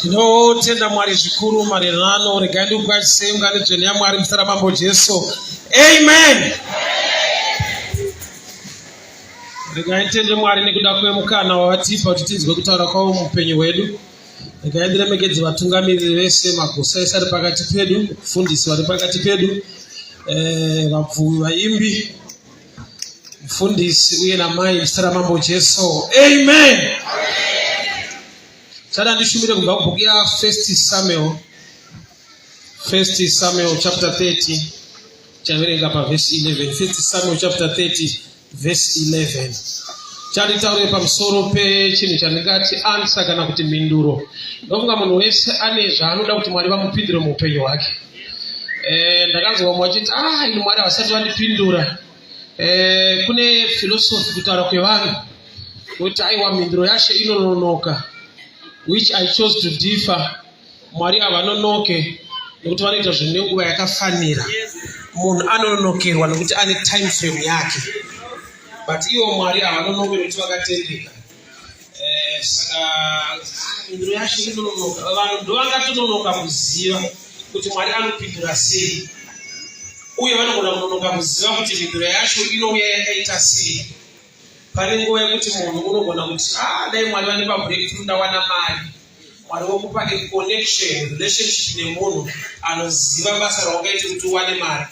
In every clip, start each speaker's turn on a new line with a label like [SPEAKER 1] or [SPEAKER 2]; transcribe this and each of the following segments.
[SPEAKER 1] Tinotenda Mwari zvikuru maererano. Regai ndikukwazisei ungano dzvene yaMwari muzita raMambo Jesu. Amen. Regai nditende Mwari nekuda kwemukana wavatipa kuti tinzwe kutaura kwavo muupenyu hwedu. Regai ndiremekedze vatungamiriri vese, magosa ese ari pakati pedu, mufundisi vari pakati pedu, eh, vabvuwi, vaimbi, mufundisi uye namai muzita raMambo Jesu. Amen. Chada ndishumire kubva kubhuku ya First Samuel, First Samuel chapter 30, chaverenga pavhesi 11. First Samuel chapter 30 verse 11. Chanditaure pamusoro pechinhu chandingati answer kana kuti mhinduro. Ndofunga munhu wese ane zvaanoda kuti Mwari vamupindure muupenyu hwake. Eh, ndakanzwa vamwe vachiti ah, ini Mwari havasati vandipindura. Eh, kune philosophy kutaura kwevanhu kuti aiwa mhinduro yaShe inononoka, which I chose to differ. Mwari havanonoke nekuti vanoita zvinhu nenguva yakafanira. Munhu anononokerwa nekuti ane time frame yake, but ivo Mwari havanonoke nekuti vakatendeka. Eh, saka mhinduro yacho inononoka. Vanhu ndovangatononoka kuziva kuti Mwari anopindura sei, uye vanogona kunonoka kuziva kuti mhinduro yacho inouya yakaita sei. Pane nguva yekuti munhu unogona kuti ah, dai Mwari vandipa breakthrough ndawana mari. Mwari vokupa a connection, relationship nemunhu anoziva basa raungaite kuti uwane mari.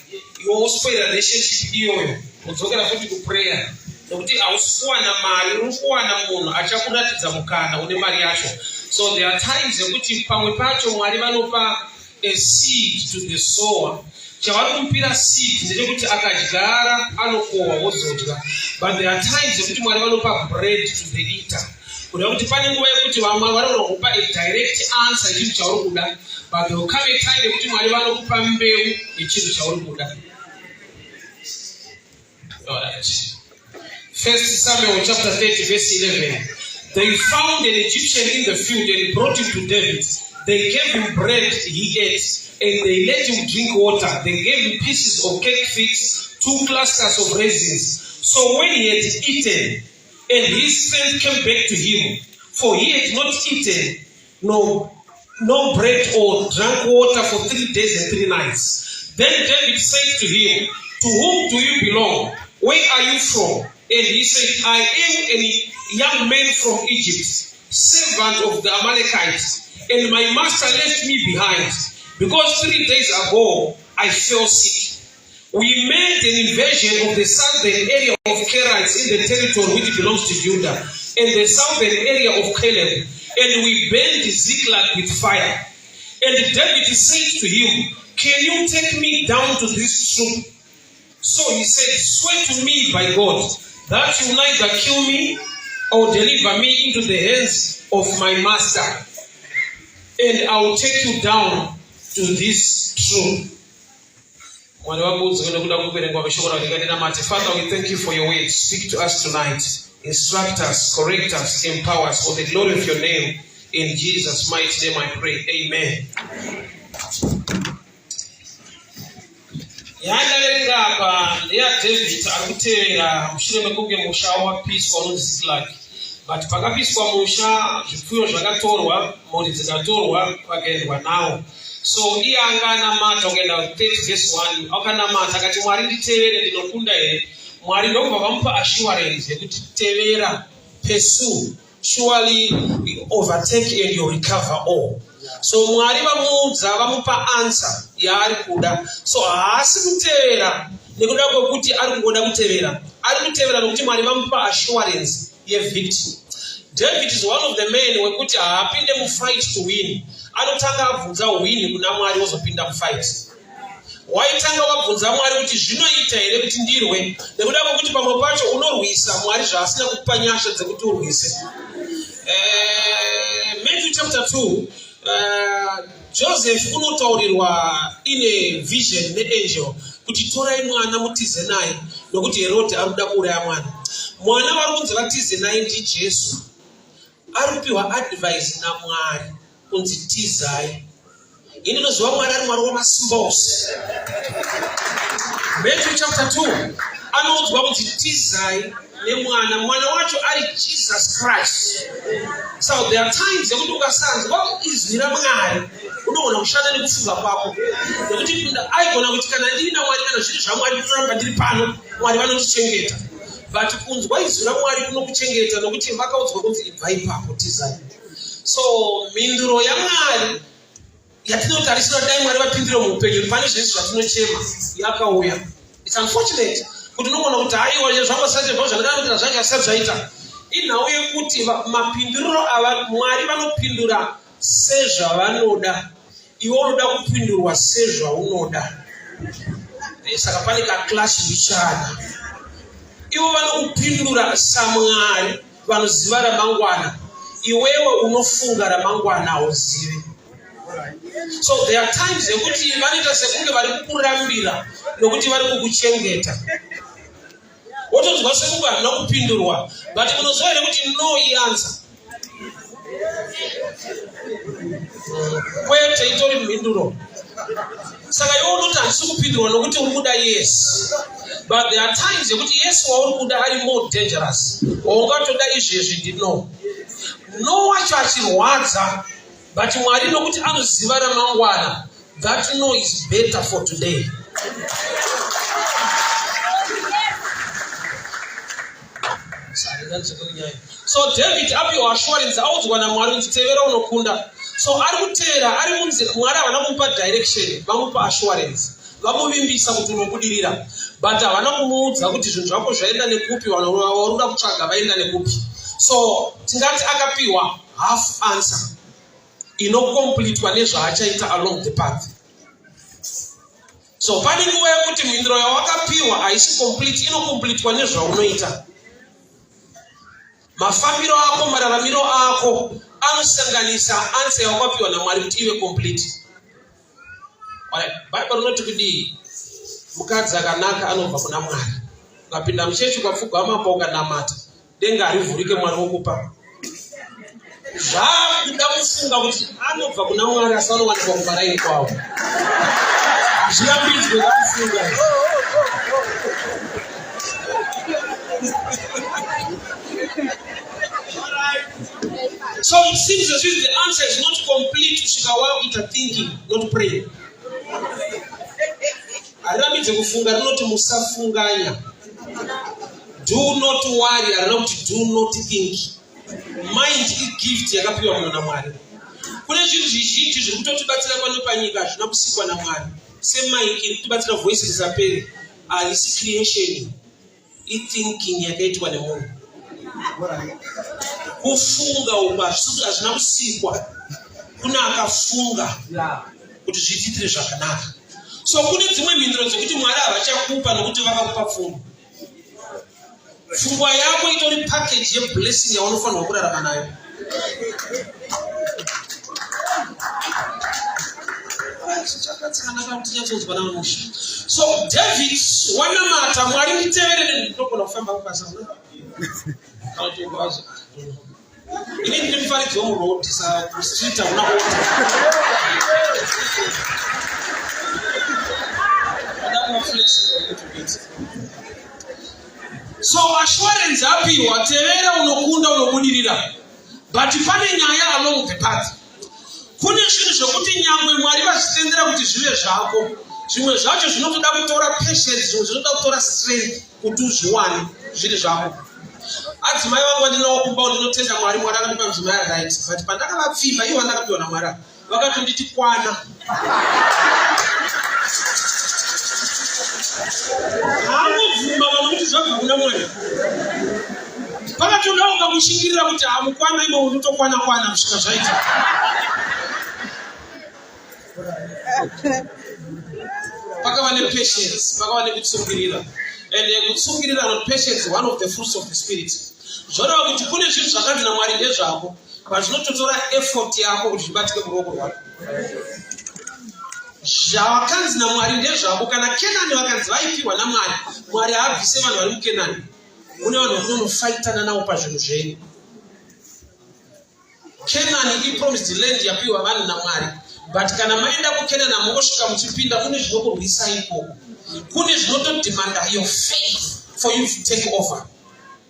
[SPEAKER 1] Iwe wospoila relationship iyoyo, wodzokera futi kuprayer nekuti hausi kuwana mari, uri kuwana munhu achakuratidza mukana une mari yacho. So there are times yekuti pamwe pacho Mwari vanopa a seed to the sower. Chavari kumupira seed ndechekuti akadyara anokohwa wozodya, but there are times yekuti Mwari vanopa bread to the eater. Kuda kuti pane nguva yekuti vamwe vanogona kupa a direct answer yechinhu chauri kuda, but there will come a time yekuti Mwari vanokupa mbeu yechinhu chauri kuda. Alright. First Samuel chapter 30 verse 11. They found an Egyptian in the field and brought him to David. They gave him bread he ate, and they let him drink water. They gave him pieces of cake figs, 2 clusters of raisins. So when he had eaten, and his strength came back to him, for he had not eaten no bread or drank water for 3 days and 3 nights. Then David said to him, To whom do you belong? Where are you from? And he said, I am a young man from Egypt, servant of the Amalekites, and my master left me behind, because 3 days ago I fell sick. We made an invasion of the southern area of Kerites in the territory which belongs to Judah, and the southern area of Caleb, and we burned Ziklag with fire. And David said to him, Can you take me down to this troop? So he said, Swear to me by God that you neither kill me or deliver me into the hands of my master, and I will take you down to this troop. Mwari vakuudzwe nekuda kwekuverengwa kweshoko rako ndinamate. Father, we thank you for your word. Speak to us tonight. Instruct us, correct us, empower us for the glory of your name. In Jesus' mighty name I pray. Amen. Yandaverenga apa ndeyaDavid ari kutevera mushure mekunge musha wapiswa unonzi Ziklag. But pakapiswa musha zvipfuyo zvakatorwa, mhuri dzikatorwa vakaendwa nawo. So iye anga anamata ukaenda 30 verse 1 akanamata akati Mwari nditevere ndinokunda here? Mwari ndokubva vamupa assurance yekuti tevera, pursue, surely overtake and you recover all. So Mwari vamuudza vamupa answer yaari kuda. So haasi kutevera nekuda kwekuti ari kungoda kutevera, ari kutevera nekuti Mwari vamupa assurance yevictory. David is one of the men wekuti haapinde mufight to win, anotanga abvunza win kuna Mwari wozopinda mufight. Waitanga wabvunza Mwari kuti zvinoita here kuti ndirwe, nekuda kwekuti pamwe pacho unorwisa Mwari zvaasina kukupa nyasha dzekuti urwise. Matthew chapter 2, Joseph unotaurirwa in a vision neangel. Kuti torai mwana mutize naye, nokuti Herodhi ari kuda kuuraya mwana. Mwana vari kunzi vatize naye ndiJesu. Ari kupiwa advice naMwari kunzi tizai. Ini ndinoziva Mwari ari Mwari wamasimba ose. Matthew chapter 2 anoudzwa kunzi tizai nemwana. Mwana wacho ari Jesus Christ. So there are times yekuti ukasanzwa izwi raMwari unogona kushanda nekufunga kwako, nekuti aigona kuti kana ndiri naMwari, kana zviri zvaMwari, ndinoramba ndiri pano, Mwari vanondichengeta. But kunzwa izwi raMwari kunokuchengeta, nokuti vakaudzwa kunzi ibva ipapo, tizai. So mhinduro yaMwari yatinotarisira dai Mwari vapindire muupenyu pane zvese zvatinochema yakauya. It's unfortunate kuti unogona kuti haiwa zvangosati zvandakaitira zvacho asati zvaita. Inhau yekuti mapinduriro ava Mwari vanopindura sezvavanoda, iwe unoda kupindurwa sezvaunoda. Saka pane kaclash mbichana. Ivo vanokupindura saMwari vanoziva ramangwana, iwewe unofunga ramangwana hauzivi. So there are times yekuti vanoita sekunge vari kukurambira nokuti vari kukuchengeta, wotonzwa sekunge handina kupindurwa. But munoziva here kuti no ianswer? Kwete itori mhinduro. Saka iwe unoti handisi kupindurwa nokuti uri kuda yes, but there are times yekuti yes wauri kuda ari more dangerous. Waungatoda izvezvi ndi no. No wacho achirwadza, but Mwari nokuti anoziva ramangwana, that no is better for today. So David apiwa assurance, audzwa naMwari kuti tevera, unokunda. So ari kutevera, ari munzira. Mwari havana kumupa direction, vamupa assurance, vamuvimbisa kuti unobudirira, but havana kumuudza kuti zvinhu zvako zvaenda nekupi, vanhu vauri kuda kutsvaga vaenda nekupi. So tingati akapiwa half answer inocompletwa nezvaachaita along the path. So pane nguva yekuti mhinduro yawakapiwa haisi complete, inocompletwa nezvaunoita. Mafambiro ako, mararamiro ako anosanganisa answer yawakapiwa naMwari kuti ive complete. Bhaibheri rinoti kudii? Mukadzi akanaka anobva kuna Mwari. Ukapinda muchechi, ukapfugama pa, ukanamata, denga harivhurike Mwari wokupa? Zvakuda kufunga kuti anobva kuna Mwari, asi anowanikwa kumaraini kwavo. Hazvirambidzwe kufunga. So it seems as if the answer is not complete kusvika wakuita thinking, not praying. Harirambidze kufunga, rinoti musafunganya, do not worry, harina kuti do not think. Mind igift yakapiwa munhu naMwari. Kune zvinhu zvizhinji zviri kutotibatsira pano panyika hazvina kusikwa naMwari, semic iri kutibatsira voice risaperi. Haisi creation, ithinking yakaitwa nemunhu. Kufunga uku hazvina kusikwa, kune akafunga kuti zviititire zvakanaka. So kune dzimwe mhinduro dzekuti Mwari havachakupa nokuti vakakupa pfungwa. Pfungwa yako itori package yeblessing yaunofanirwa kurarama nayo. Chakatsanaka kuti tinyatsonzwa namusha. So David wanamata, Mwari nditevere, ndinogona kufamba kubasa. Ini ndiri mufaridzi wemuroad, street hauna order. Flexible a little bit. So assurance apiwa, tevera, unokunda, unobudirira, but pane nyaya along the path. Kune zvinhu zvekuti nyangwe Mwari vazvitendera kuti zvive zvako, zvimwe zvacho zvinotoda kutora patience, zvimwe zvinotoda kutora strength kuti uzviwane zviri zvako. Adzimai vangu vandinawo kumba, ndinotenda Mwari, Mwari akandipa mudzimai ari right, but pandakavapfimba ivo vandakapiwa naMwari vakatonditi kwana. Haangobvuma vanhu kuti zvabva kuna Mwari. Pakatoda ukamushingirira kuti hamukwana imo, unotokwana kwana kusvika zvaita. Pakava nepatience, pakava nekutsungirira. And kutsungirira, not patience, one of the fruits of the Spirit. Zvoreva kuti kune zvinhu zvakanzi naMwari ndezvako, but zvinototora effort yako kuti zvibatike muruoko rwako. Zvawakanzi naMwari ndezvako. Kana Kenani vakanzi vaipiwa naMwari, Mwari haabvise vanhu vari muKenani. Mune vanhu vakunonofaitana navo pazvinhu zvenyu. Kenani ipromised land yapiwa vanhu naMwari, but kana maenda kuKenani hamungosvika muchipinda, kune zvinokurwisai ikoko, kune zvinotodemanda your faith for you to take over.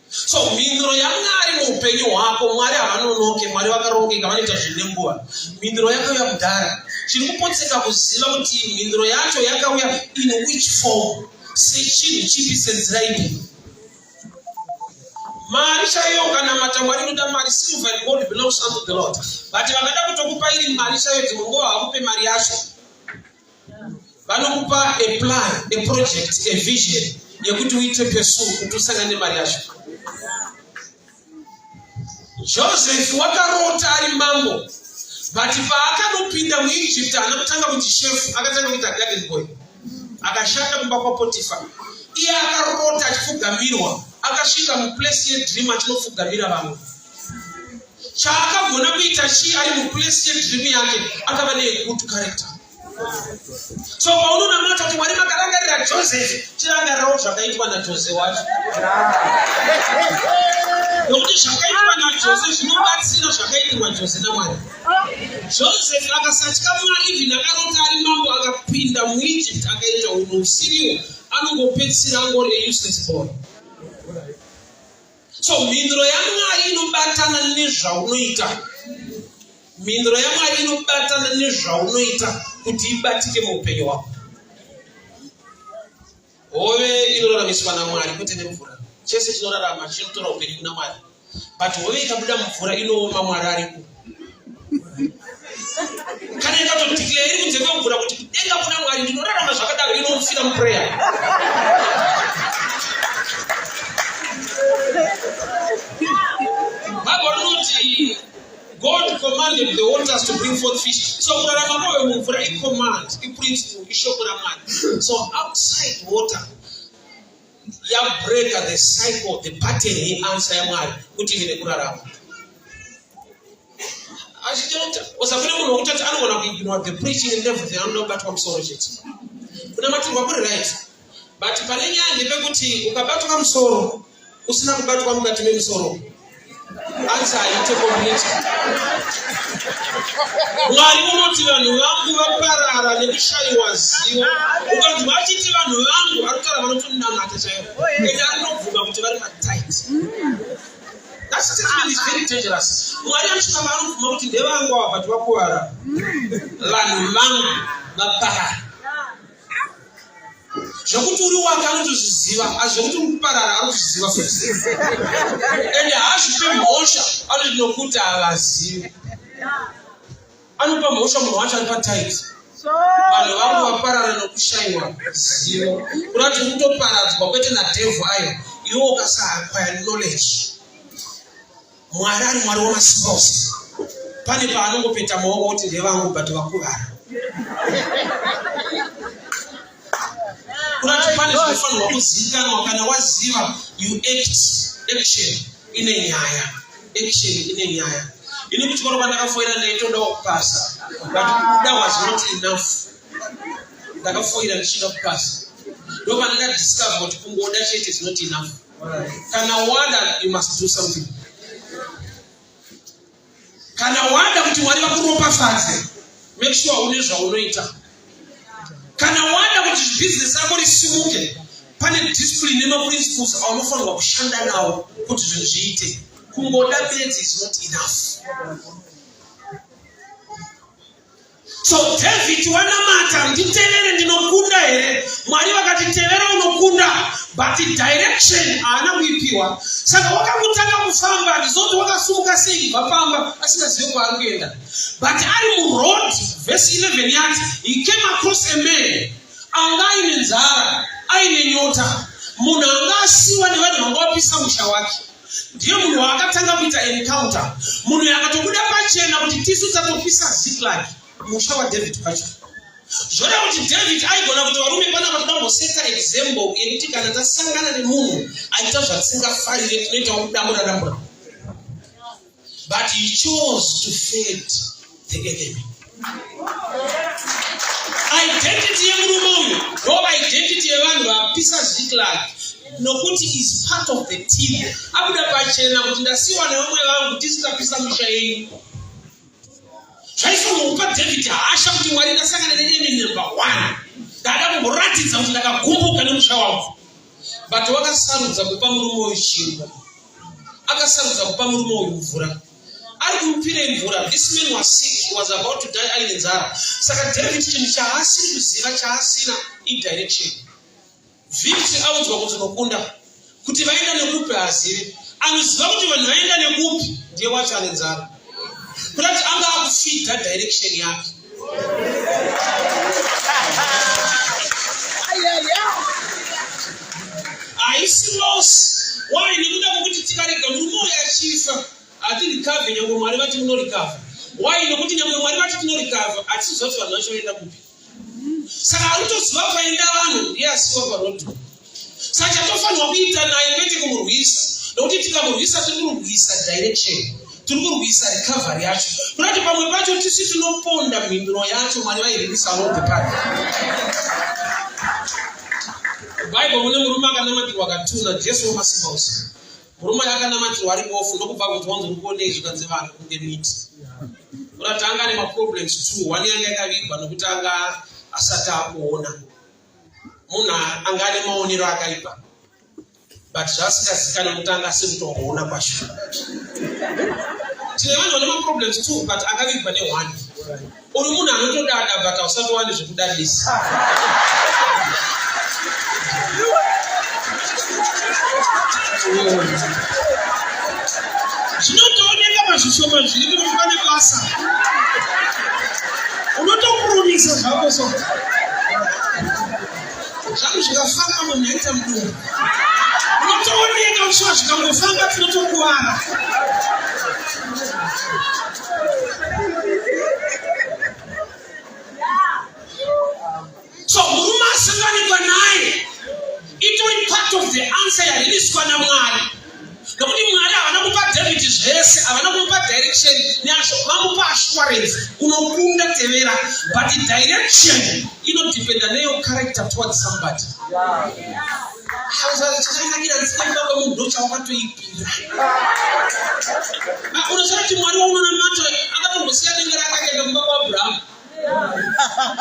[SPEAKER 1] So mhinduro yaMwari muupenyu hwako, Mwari havanonoke, Mwari vakarongeka, vanoita zvinhu nenguva. Mhinduro yakauya kudhara. Chiri kupotseka kuziva kuti mhinduro yacho yakauya in which form, sechinhu chipi, senzira ipi. Mari chaiyo ukanamata Mwari unoda mari, silver and gold belongs unto the Lord, but vakada kutokupa iri mari chaiyo, dzimwe nguva havakupe mari yacho, vanokupa a plan, a project, a vision yekuti uite pursue kuti usangane nemari yacho. Joseph wakarota ari mambo, but paakanopinda muEgypt haana kutanga kuti chef, akatanga kuita garden boy, akashanda kumba kwaPotifa. Iye akarota achipfugamirwa, akasvika muplace yedream achinopfugamira vamwe. Chaakagona kuita chii ari muplace yedream yake? Akava negood character. So paunonamata kuti Mwari makarangarira Joseph, chirangarirawo zvakaitwa naJose wacho, nokuti zvakaitwa naJose zvinobatsira zvakaitirwa Jose naMwari. Joseph akasatya Mwari, even akarota ari mambo, akapinda muEgypt akaita unhu usiriwo, anongopedzisira angori useless boy. So mhinduro yaMwari inobatana nezvaunoita. Mhinduro yaMwari inobatana nezvaunoita kuti ibatike muupenyu hwako. Hove inoraramiswa naMwari, kwete nemvura. Chese chinorarama chinotora upenyu kuna Mwari, but hove ikabuda mumvura inooma. Mwari ariko. Kana ikatodeclare iri kunze kwemvura kuti kudenga kuna Mwari, ndinorarama zvakadaro, inomufira muprayer. Bible rinoti God commanded the waters to bring forth fish. So kurarama kwayo mumvura icommand, iprinciple, ishoko raMwari. So outside water yabreaka the cycle, the pattern yeanswer yaMwari kuti ive nekurarama. Achichota osa kune munhu wekutoti anogona kuignore the preaching and everything, anoda kubatwa musoro chete. Kunamatirwa kuri right, but pane nyaya ndepekuti ukabatwa musoro usina kubatwa mukati memusoro, answer haite complete. Mwari unoti vanhu vangu vaparara nekushayiwa zivo. Ukanzwa achiti vanhu vangu, ari kutaura vanotonamata chaivo, ende arinobvuma kuti vari patight. That statement is very dangerous. Mwari anosvika paanobvuma kuti ndevangu ava, but vakuvara. Vanhu vangu vaparara. Zvekuti uri wake anotozviziva, asi zvekuti uri kuparara anotozviziva futi. Ende haazvipe mhosva, anoti nokuti havazivi. Anopa mhosva munhu wacho ari patight. Vanhu vangu vaparara nokushayiwa zivo. Kuda kuti kutoparadzwa kwete nadevil, ayo iwe ukasaacquire knowledge. Mwari ari Mwari wamasimba ose, pane paanongopeta maoko kuti ndevangu, but vakuvara. Kuda kuti pane zvinofanirwa kuzivikanwa. Kana waziva, you act. Action ine nyaya, action ine nyaya. Ini kuchikoro kwandakafoira ndaitodawo kupasa, but kuda was not enough. Ndakafoira ndichida kupasa. Ndo pandakadiscover kuti kungoda chete is not enough. Kana wada, you must do something. Kana wada kuti Mwari vakuropafadze, make sure une zvaunoita. Kana wada kuti bhizinesi rako risimuke, pane discipline nemaprinciples aunofanirwa kushanda nawo kuti zvinhu zviite. Kungoda bedzi is not enough. So David wanamata, "Nditevere, ndinokunda here?" Mwari vakati, "Tevera, unokunda," but direction haana kuipiwa. Saka wakangotanga kufamba. Handizoti wakasumuka sei kubva pamba asingazive kwaari kuenda, but ari muroad, verse 11 yati he came across a man anga aine nzara, aine nyota, munhu anga asiwa nevanhu vanga vapisa musha wake. Ndiye munhu waakatanga kuita encounter, munhu akatobuda pachena kuti tisu tatopisa Ziklag, musha waDavid pacho. Zvoda kuti David aigona kuti varume panapa toda kumboseta example yekuti kana tasangana nemunhu aita zvatisingafarire, tinoitawo kudambura dambura. But he chose to feed the enemy. Identity yemurume uyu ndo identity yevanhu vapisa Ziklag, nokuti is part of the team. Abuda pachena kuti ndasiyiwa nevamwe vangu, tisitapisa misha yenyu. Zvaifanirwa kupa David hasha kuti Mwari, ndasangana nenemy number one, ndada kumboratidza kuti ndakagumbuka nemusha wangu. But wakasarudza kupa murume uyu chingwa, akasarudza kupa murume uyu mvura. Ari kumupirei mvura? This man was sick, he was about to die aine nzara. Saka David chinhu chaasiri kuziva, chaasina idirection. Victory audzwa kuti unokunda, kuti vaenda nekupi haazive. Anoziva kuti vanhu vaenda nekupi ndiye wacho ane nzara, kuda kuti anga akufidha direction yake. Haisi loss. Why? Nekuda kwekuti tikarega murume uyu achifa, hatirecover, nyange Mwari vati munorecover. Why? Nekuti nyange Mwari vati tinorecover, hatisiziva kuti vanhu vacho vaenda kupi. Saka ari kutoziva paenda vanhu, ndiye asiwa paroad. Saka chatofanirwa kuita naye kwete kumurwisa, nokuti tikamurwisa tiri kurwisa direction, tiri kurwisa recovery yacho. Kuda kuti pamwe pacho tisi tinoponda mhinduro yacho Mwari vairwisa along the path. Bible mune murume akanamatirwa katuna Jesu wemasimba ose. Murume akanamatirwa ari bofu, ndokubva kuti wanzi uri kuonei? Zvikanzi vanhu kunge miti. Kuda kuti anga ane maproblems two. One yanga yakavigwa nokuti anga asati akuona, munhu anga ane maonero akaipa, but zvasingazikanwi nokuti anga asiri kutomboona kwacho. Tine vanhu vane maproblems two but akavigwa neone. Uri munhu anotodada but hausati wane zvekudadisa. Zvinotooneka pazvishoma zviripo kuti pane basa, unotokurumisa zvako. So zvangu zvikafamba, munhu aita mudumbu, unotooneka uchiwa. Zvikangofamba tinotokuvara. So murume asanganikwa naye itori part of the answer yaririswa naMwari, nokuti Mwari havana kupa David zvese, havana kumupa direction neasho, vamupa assurance, unokunda, tevera. But direction inodependa neyo character towards somebody. Chakanakira tsika kwemunhu ndo chawakatoipira. Unoziva kuti Mwari waunonamata akatombosiya denga rake akaenda kumba kwaAbhurahamu.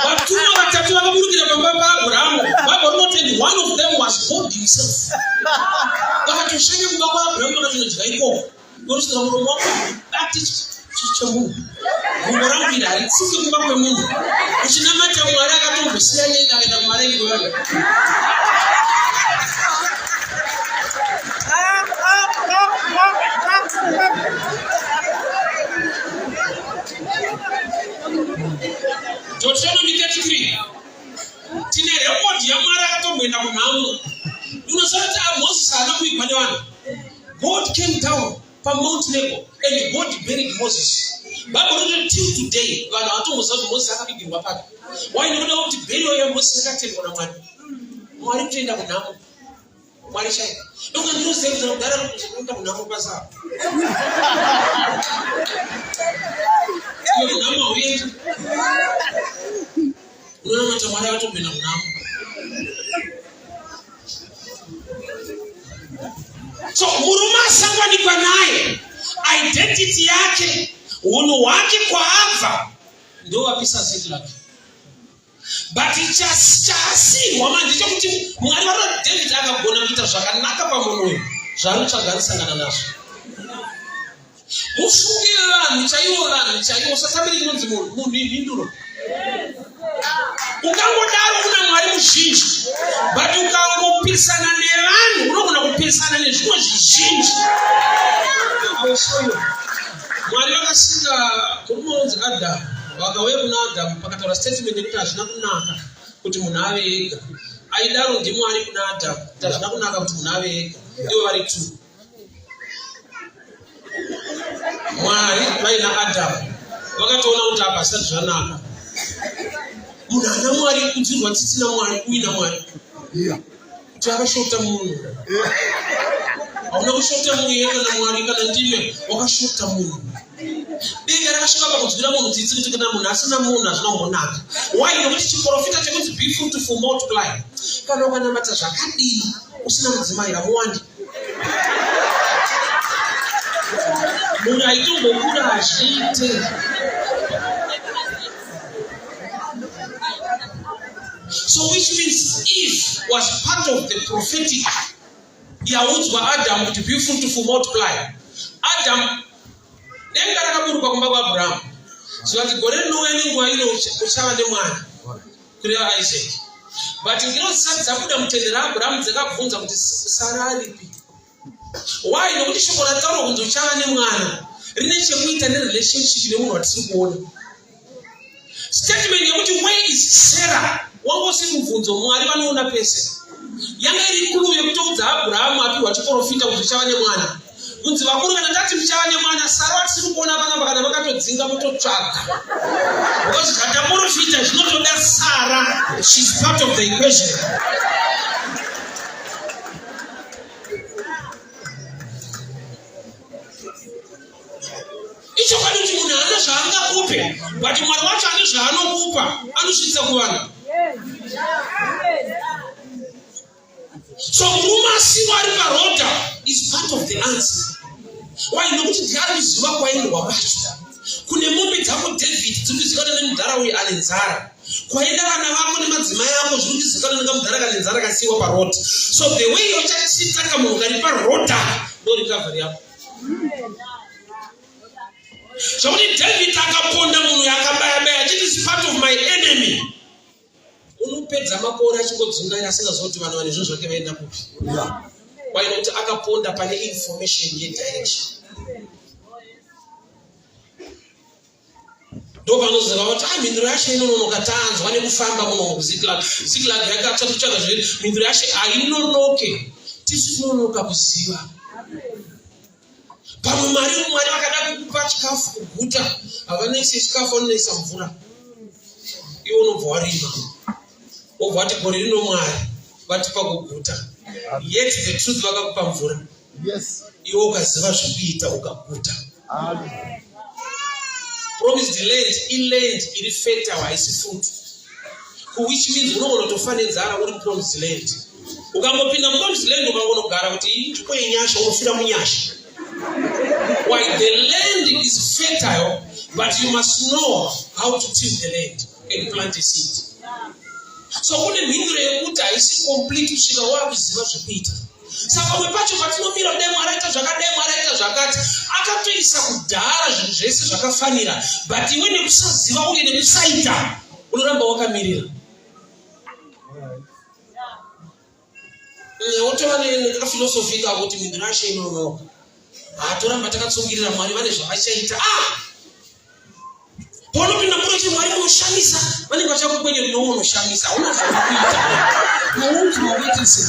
[SPEAKER 1] Vatumwa vatatu vakaburukira pamba paAbhurahamu. Bible rinoti, and one of them was God himself. Vakatoshanya kumba kwaAbhurahamu, vakatonodya ikoko. Unosvika muromo wako bati chemunhu, gumbo rangu iri haritsiki kumba kwemunhu. Uchinamata Mwari akatombosiya nenda akaenda kumarengi kwevanhu. Deuteronomy 33, tine record yaMwari akatomboenda kunhamo. Unoziva kuti Moses haana kuigwa nevanhu. God came down paMount Nebo and God buried Moses. Bible rinoti till today vanhu havatomboziva kuti Moses akavigirwa papi. Why? Nekuda kuti burial yaMoses yakatendwa naMwari. Mwari kutoenda kunhamo, Mwari chaivo. Ndokuti ndinoziva kuti kudhara kuenda kunhamo basa, iwe kunhamo hauendi. Unonamata Mwari akatomboenda kunhamo. So murume asanganikwa naye, identity yake, unhu hwake, kwaabva, ndo vapisa Ziklag. But chaasirwa manje chekuti Mwari varora David akagona kuita zvakanaka pamunhu uyu, zvaari kutsvaga anosangana nazvo. Mufunge vanhu chaivo, vanhu chaivo. Usatambire chinonzi munhu. Munhu imhinduro. Ukangodaro una Mwari muzhinji, but ukangopisana nevanhu unogona kupisana nezvimwe zvizhinji. I will show you. Mwari vakasika murume unonzi Adhamu. Vakauya kuna Adhamu, pakataura statement yekuti hazvina kunaka kuti munhu ave ega. Aidaro ndiMwari kuna Adhamu kuti hazvina kunaka kuti munhu ave ega, ivo vari two. Mwari vaina Adhamu vakatoona kuti apa hasati zvanaka. Munhu ana Mwari, kunzwirwa tsitsi naMwari, uina Mwari, kuti akashota munhu. Hauna kushota mweya kana Mwari kana ndime, wakashota munhu. Denga rakasvika pakunzwira munhu tsitsi kuti kana munhu asina munhu hazvina kumbonaka. Why? Nokuti chiprofita chekunzi be fruitful multiply. Kana ukanamata zvakadii usina mudzimai hamuwandi. Munhu aitombokura hazviite. So which means Eve was part of the prophetic yaudzwa Adam kuti be fruitful multiply. Adam denga rakaburuka kumba kwaAbraham zvikati gore rinouya nenguva ino uchava nemwana kureva Isaac. But ngirozi dzisati dzabuda mutende raAbraham dzakabvunza kuti Sara aripi? Why? Nokuti shoko rataurwa kunzi uchava nemwana rine chekuita nerelationship nemunhu watisiri kuona. Statement yekuti where is Sarah wanga usiri mubvunzo, Mwari vanoona pese. Yanga iri clue yekutoudza Abrahamu apiwa chiporofita kuti uchava nemwana. Kunzi vakuru kana tati muchava nemwana, Sara watisiri kuona panapa kana vakatodzinga mototsvaga. Because zvataporofita zvinotoda Sara, she's part of the equation. Ichokwadi kuti munhu haana zvaangakupe, but Mwari wacho ane zvaanokupa, anosvitsa kuvanhu. So murume asiwa ari paroda is part of the answer. Why? Nokuti ndiye ari kuziva kwaendwa kwacho. Kune mombe dzako David dziri kuzivikanwa nemudhara uyu ane nzara. Kwaenda vana vako nemadzimai ako zviri kuzivikanwa nekamudhara kane nzara kasiiwa paroad. So the way yochachita kamunhu kari paroda ndo recovery yako. Zvakuti David akaponda munhu akabaya baya achiti is part of my enemy. Unopedza makore achingodzungaira asingazivi kuti vanhu vane zvinhu zvake vaenda kupi. Why? Nokuti akaponda pane information yedirection. Ndopanoziva kuti ah, mhinduro yacho inononoka tanzwa nekufamba muno muZiklag. Ziklag yakatsva totsvaga zve mhinduro yacho hainonoke. Tisu tinononoka kuziva. Pamwe mari Mwari vakada kukupa chikafu kuguta, havanoise chikafu vanoisa mvura. Iwe unobva warima. Wobva wati gore rino Mwari vatipa kuguta. Yet the truth vakakupa mvura.
[SPEAKER 2] Yes.
[SPEAKER 1] Iwe ukaziva zvekuita ukaguta.
[SPEAKER 2] Amen.
[SPEAKER 1] Promised land iland iri fertile haisi fruit. Which means unogona kutofa nenzara uri mupromised land. Ukangopinda mupromised land ukangonogara kuti iyi nzvimbo yenyasha unofira munyasha. Why the land is fertile but you must know how to till the land and plant a seed. So kune mhinduro yekuti haisi complete kusvika wakuziva zvekuita. Saka pamwe pacho patinomira kudai Mwari aita zvakadai, Mwari aita zvakati, akatoisa kudhara zvinhu zvese zvakafanira, but iwe nekusaziva uye nekusaita unoramba wakamirira. Wotova nekafilosofi ikako kuti mhinduro yacho inonoka. Hatoramba takatsungirira Mwari vane zvavachaita. Ah! Paunopinda mvura uchiti Mwari munoshamisa, vanenge vachakukwenya kuti unoshamisa, hauna zvauri kuita. Unonzwa wakuita sei?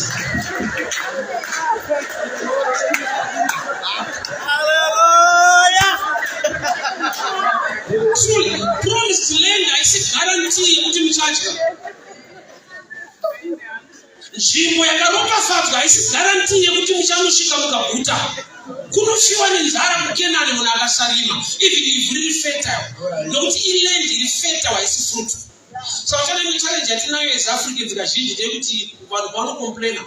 [SPEAKER 2] Hallelujah.
[SPEAKER 1] Truly, promised land haisi guarantee yekuti muchadya. Nzvimbo yakaropafadzwa haisi guarantee yekuti muchanosvika mukaguta. Kunofiwa nenzara kuKenani munhu akasarima, even ivhu riri fertile, nokuti iland iri fertile haisi fruit. Saka so, challenge challenge yatinayo as Africans kazhinji ndeyekuti vanhu pavanokomplaina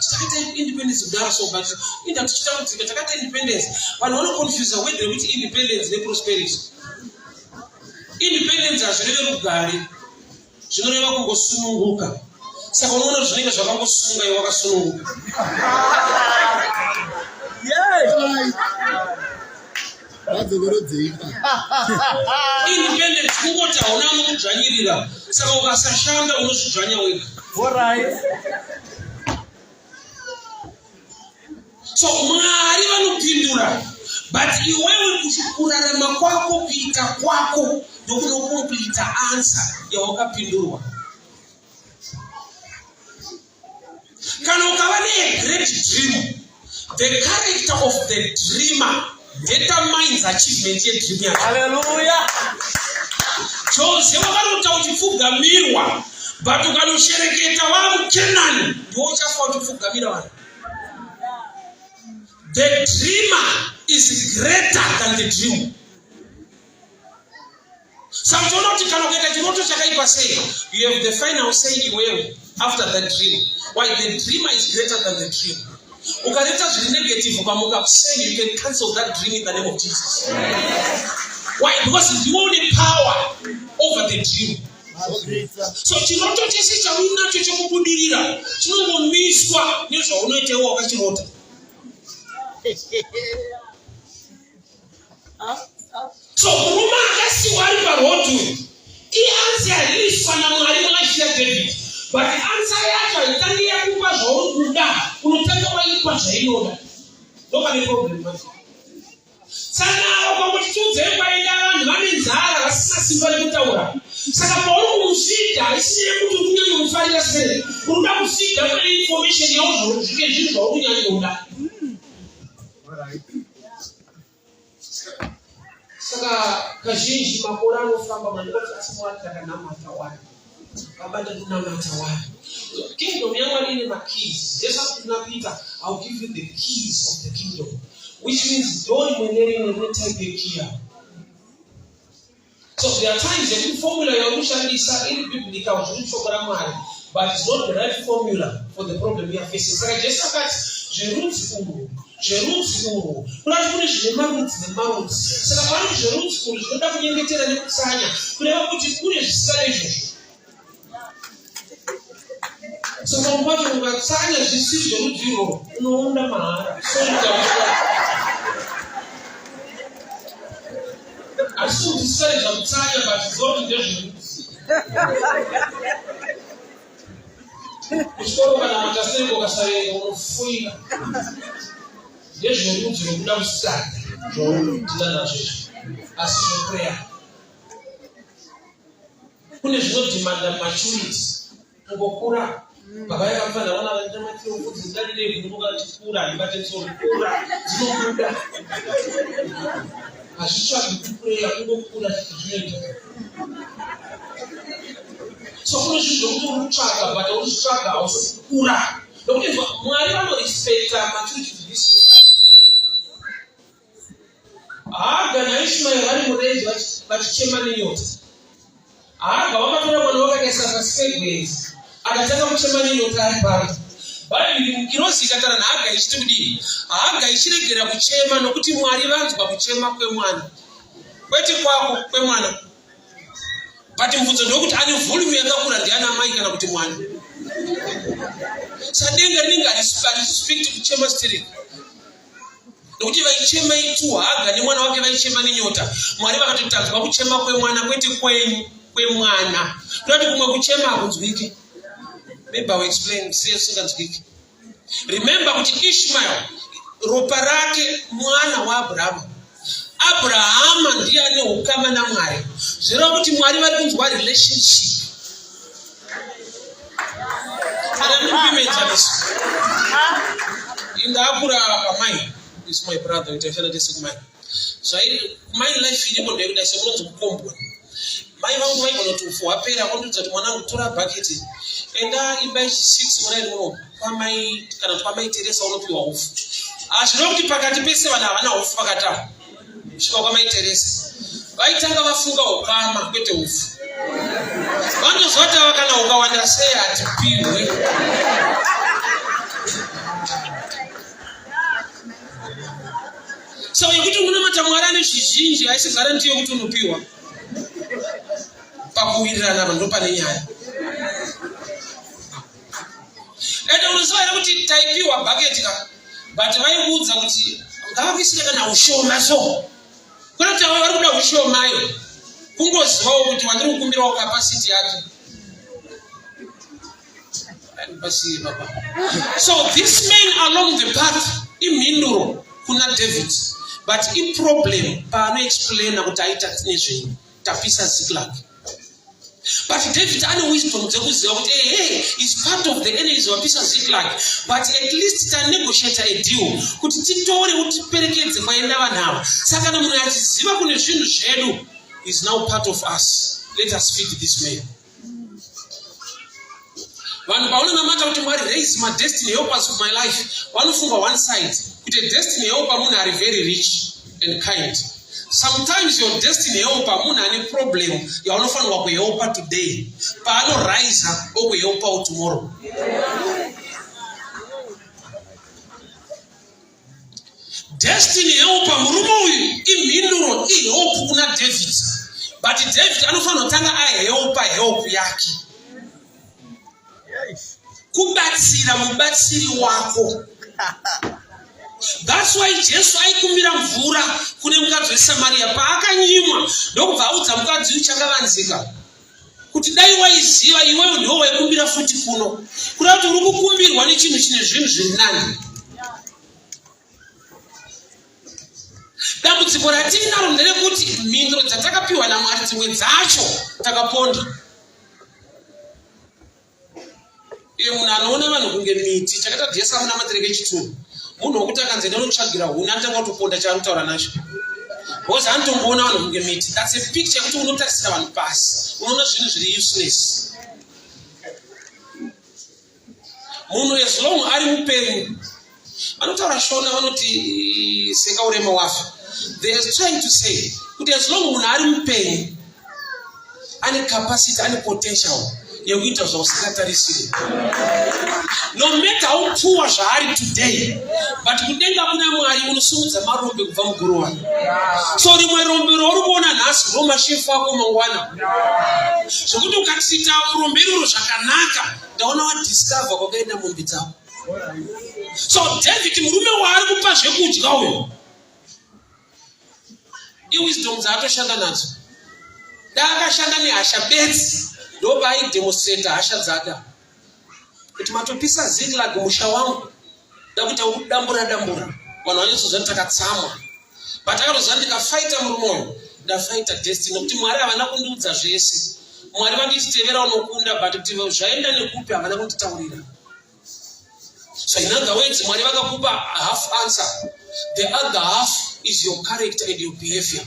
[SPEAKER 1] takaita independence kudaro so but inda tichitambudzika takaita independence vanhu vanoconfusa word rekuti independence neprosperity. Independence hazvireve rugare. Zvinoreva kungosununguka. Saka unoona zvinenge zvakangosunga iwe wakasununguka. Independence kungoti hauna anokudzvanyirira. Saka ukasashanda unozvidzvanya wega.
[SPEAKER 2] Alright.
[SPEAKER 1] So Mwari vanopindura but iwewe kurarama kwako kuita kwako ndokunokomplita answer yawakapindurwa. Kana ukava negreat dream, the character of the dreamer determines achievement yedream yako.
[SPEAKER 2] Hallelujah.
[SPEAKER 1] Jose wakarota uchipfugamirwa but ukanoshereketa wamukenani ndiwo uchafa uchipfugamira vanhu. The dreamer is greater than the dream. Saka uchiona kuti kana ukaita chiroto chakaipa sei, you have the final say iwewe after that dream. Why? The dreamer is greater than the dream. Ukareta zviri negative, ukamuka kuseni, you can cancel that dream in the name of Jesus. Why? Because ndiwe une power over the dream. So chiroto chese chauinacho chekubudirira chinongomiswa nezvaunoita iwe wakachirota. So murume akasiwa ari paroad uyu, iansi aririswa naMwari mulife yaDavid, but ansa yacho haitangi yakupa zvauri kuda, unotanga waipa zvainoda. Ndopane problem manje. Saka ukangoti tiudzei kwaenda vanhu vane nzara vasina simba rekutaura. Saka pauri kumusvida haisi nyaya yekuti uri kunyanyomufarira sei, uri kuda kusvida pane information yawo zvike zvinhu zvauri kunyanyoda. Saka kazhinji makore anofamba mandikati asi Mwari takanamata wani, baba ndakunamata wani. Kingdom yaMwari ine makeys. Jesu akuti kuna Peter, I'll give you the keys of the kingdom, which means door rimwe nerimwe rine type yekey yaro. So there are times yekuti formula yauri kushandisa iri biblical, zviri mushoko raMwari, but it's not the right formula for the problem you are facing. Saka Jesu akati zverudzi urwu, zverudzi urwu, kurati kune zvine marudzi nemarudzi. Saka paanoti zverudzi urwu zvinoda kunyengetera nekutsanya, kureva kuti kune zvisina izvozvo. Saka pamwe pacho ukatsanya zvisiri zverudzi irworwo unoonda mahara. Asi kuti zvisare zvakutsanya, but ziva kuti ndezverudzi. Kuchikoro kana matasereko ukasaverenga unofoira. Ndezverudzi rwekuda kusada zvaunodila nazvo izvi, asi zveprayer. Kune zvinodhimanda maturity kungokura. Baba yakafanira vana vaita matiro mfudzi ndadidei kunoka chikura handibate musoro kura dzinobuda hazvitsvagi kupureya kungokura zvinoita. So kune zvinhu zvokuti uri kutsvaga, but uri kutsvaga hausi kukura, nokuti Mwari vanorespecta maturity to this. Haga naIshmaeri vari murenje vachichema nenyota. Haga wakatora mwana wake akaisa pasi pegwenzi, akatanga kuchema nenyota ari paro. Bhaibheri ngirozi ikataura naHaga ichiti kudii? Haga ichiregera kuchema nokuti Mwari vanzwa kuchema kwemwana, kwete kwako, kwemwana. But mubvunzo ndewekuti ane volume yakakura ndiana amai kana kuti mwana? Sadenga rinenge harisuspekti kuchema stereki, nokuti vaichema itu Haga nemwana wake vaichema nenyota. Mwari vakati tanzwa kuchema kwemwana, kwete kwenyu, kwemwana. Kunoti kumwe kuchema hakunzwike. Maybe I will explain sei usinganzwiki. Remember kuti Ishmael ropa rake mwana waAbrahama. Abrahama ndiye ane ukama naMwari, zvireva kuti Mwari vari kunzwa relationship. Ndakura pamai is my brother, itaishana tese kumai. Zvai kumai life iriko ndeyekuti sekunonzi mukomboni. Mai vangu vaigona kuti ufu hwapera, vondiudza kuti mwanangu tora bhaketi, enda imba ichi 6 muraini muno kwamai kana kuti kwamai Teresa unopiwa ufu. Hazvinova kuti pakati pese vanhu havana ufu pakati apo kusvika kwamai Teresa vaitanga vafunga ukama kwete ufu. Vanozwa kuti ava kana ukawanda sei hatipihwe. So yekuti unonamata Mwari ane zvizhinji haisi garanti yekuti unopiwa. Pakuwirirana apa ndopane nyaya. Ende unoziva here kuti taipiwa bhaketi ka, but vaikuudza kuti ngavakuisire kana ushoma. So kuna kuti ava vari kuda ushomayo, kungozivawo kuti wandiri kukumbirawo capacity yake. Pasiye baba. So this man along the path imhinduro kuna David, but iproblem paanoexplaina kuti aita nezvenyu tapisa Ziklag. But David ane wisdom dzekuziva kuti hey, is part of the enemies vapisa Ziklag, but at least tanegotiate a deal kuti titore utiperekedze kwaenda vanhu ava. Saka kana munhu achiziva kune zvinhu zvedu, is now part of us. Let us feed this man. Vanhu paunonamata kuti Mwari raise my destiny helpers of my life, vanofunga one side kuti destiny helper munhu ari very rich and kind. Sometimes your destiny helper munhu ane problem yaunofanirwa kuhelpa today, paanoraisa okuhelpawo tomorrow. Destiny helper murume uyu imhinduro, ihelp kuna David, but David anofanira kutanga ahelpa help yake, kubatsira mubatsiri wako. That's why Jesu aikumbira mvura kune mukadzi weSamariya. Paakanyimwa, ndokubva audza mukadzi uyu chakavanzika kuti dai waiziva iwewe ndiwo waikumbira futi kuno. Kuda kuti uri kukumbirwa nechinhu chine zvinhu zviri nani. Dambudziko ratiinaro nderekuti mhinduro dzatakapiwa naMwari dzimwe dzacho takaponda. Iye munhu anoona vanhu kunge miti chakaita dhesa muna matereke chitunhu, munhu wokuti akanzi enda unotsvagira huni anotanga kutoponda chaari kutaura nacho because anotomboona vanhu kunge miti. That's a picture yekuti unotarisira vanhu pasi, unoona zvinhu zviri useless. Munhu as long ari mupenyu, vanotaura Shona vanoti seka urema wafa. They are trying to say kuti as long munhu ari mupenyu, ane capacity, ane potential yekuita zvausingatarisiri, no matter how poor zvaari today. But kudenga kuna Mwari unosimudza marombe kubva muguruva. So rimwe rombe rauri kuona nhasi ndo mashefu ako mangwana, zvokuti ukatiita rombe iroro zvakanaka, ndaona wadiscover kwakaenda mombe dzako. So David, murume waari kupa zvekudya uyu, iwisdom dzaatoshanda nadzo. Daakashanda nehasha bedzi, ndopaaidemonstrata hasha dzake kuti matopisa Ziklag, musha wangu, ndakuita kudambura dambura vanhu vanyatsoziva kuti takatsamwa. But akatoziva, ndikafaita murume uyu, ndafaita destiny, nekuti Mwari havana kundiudza zvese. Mwari vanditi tevera unokunda, but kuti zvaenda nekupi havana kunditaurira. So in other words, Mwari vakakupa half answer. The other half is your character and your behavior.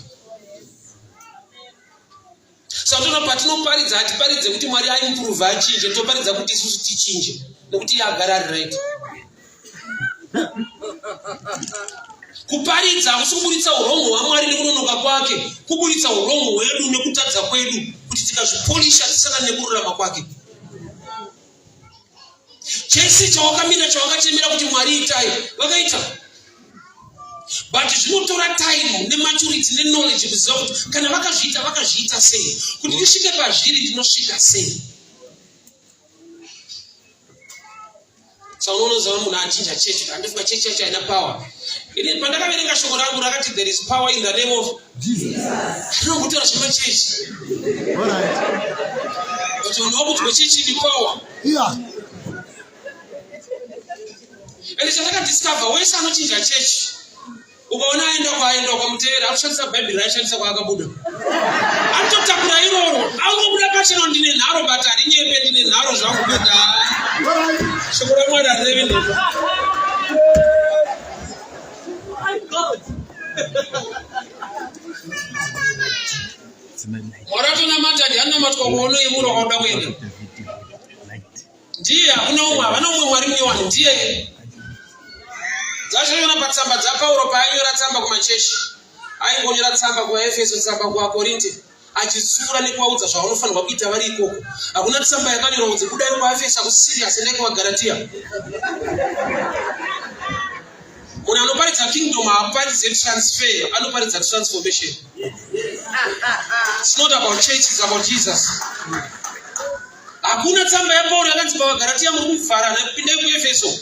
[SPEAKER 1] Saka toona patinoparidza, hatiparidze kuti Mwari aimprove, achinje. Toparidza kuti isusu tichinje, nekuti iye agara ari right. Kuparidza hakusi kuburitsa urongo hwaMwari nekunonoka kwake, kuburitsa urongo hwedu nekutadza kwedu, kuti tikazvipolisha tisangane nekururama kwake. Chese chawakamira, chawakachemera kuti Mwari itai, vakaita, but zvinotora time nematurity neknowledge kuziva kuti kana vakazviita, vakazviita sei, kuti ndisvike pazviri ndinosvika sei. Saka unonoziva munhu achinja chechi, handifunga chechi yacho haina power. Ini pandakaverenga shoko rangu rakati there is power in the name of rinongotaura zvemachechi, but vanhu vakuti wechechi ni power. Ende chandakadiscover, wese anochinja chechi, ukaona aenda kwaaenda, ukamutevera, akushandisa Bhaibheri raishandisa kwaakabuda. Anototakura iroro, angobuda pachena, ndine nharo, but harinyepe, ndine nharo zvangu, but shoko raMwari harirevi nhema.
[SPEAKER 2] My God.
[SPEAKER 1] Mwari atonamata ati anonamatwa kwaunoyemura kwauda kuenda ndiye, hakuna umwe, havana umwe Mwari munyowani, ndiye. Dzazvoiona patsamba dzaPauro, paainyora tsamba kumachechi, aingonyora tsamba kuvaEfeso, tsamba kuvaKorinte, achitsiura nekuvaudza zvavanofanirwa kuita vari ikoko. Hakuna tsamba yakanyorwa kunzi budai kuvaEfeso kuserious, endai kuvaGaratiya. Munhu anoparidza kingdom haaparidze transfer, anoparidza transformation. It's not about church, it's about Jesus. Hakuna tsamba yaPauro yakanzi pavaGaratiya muri kuvharana, pindai kuEfeso.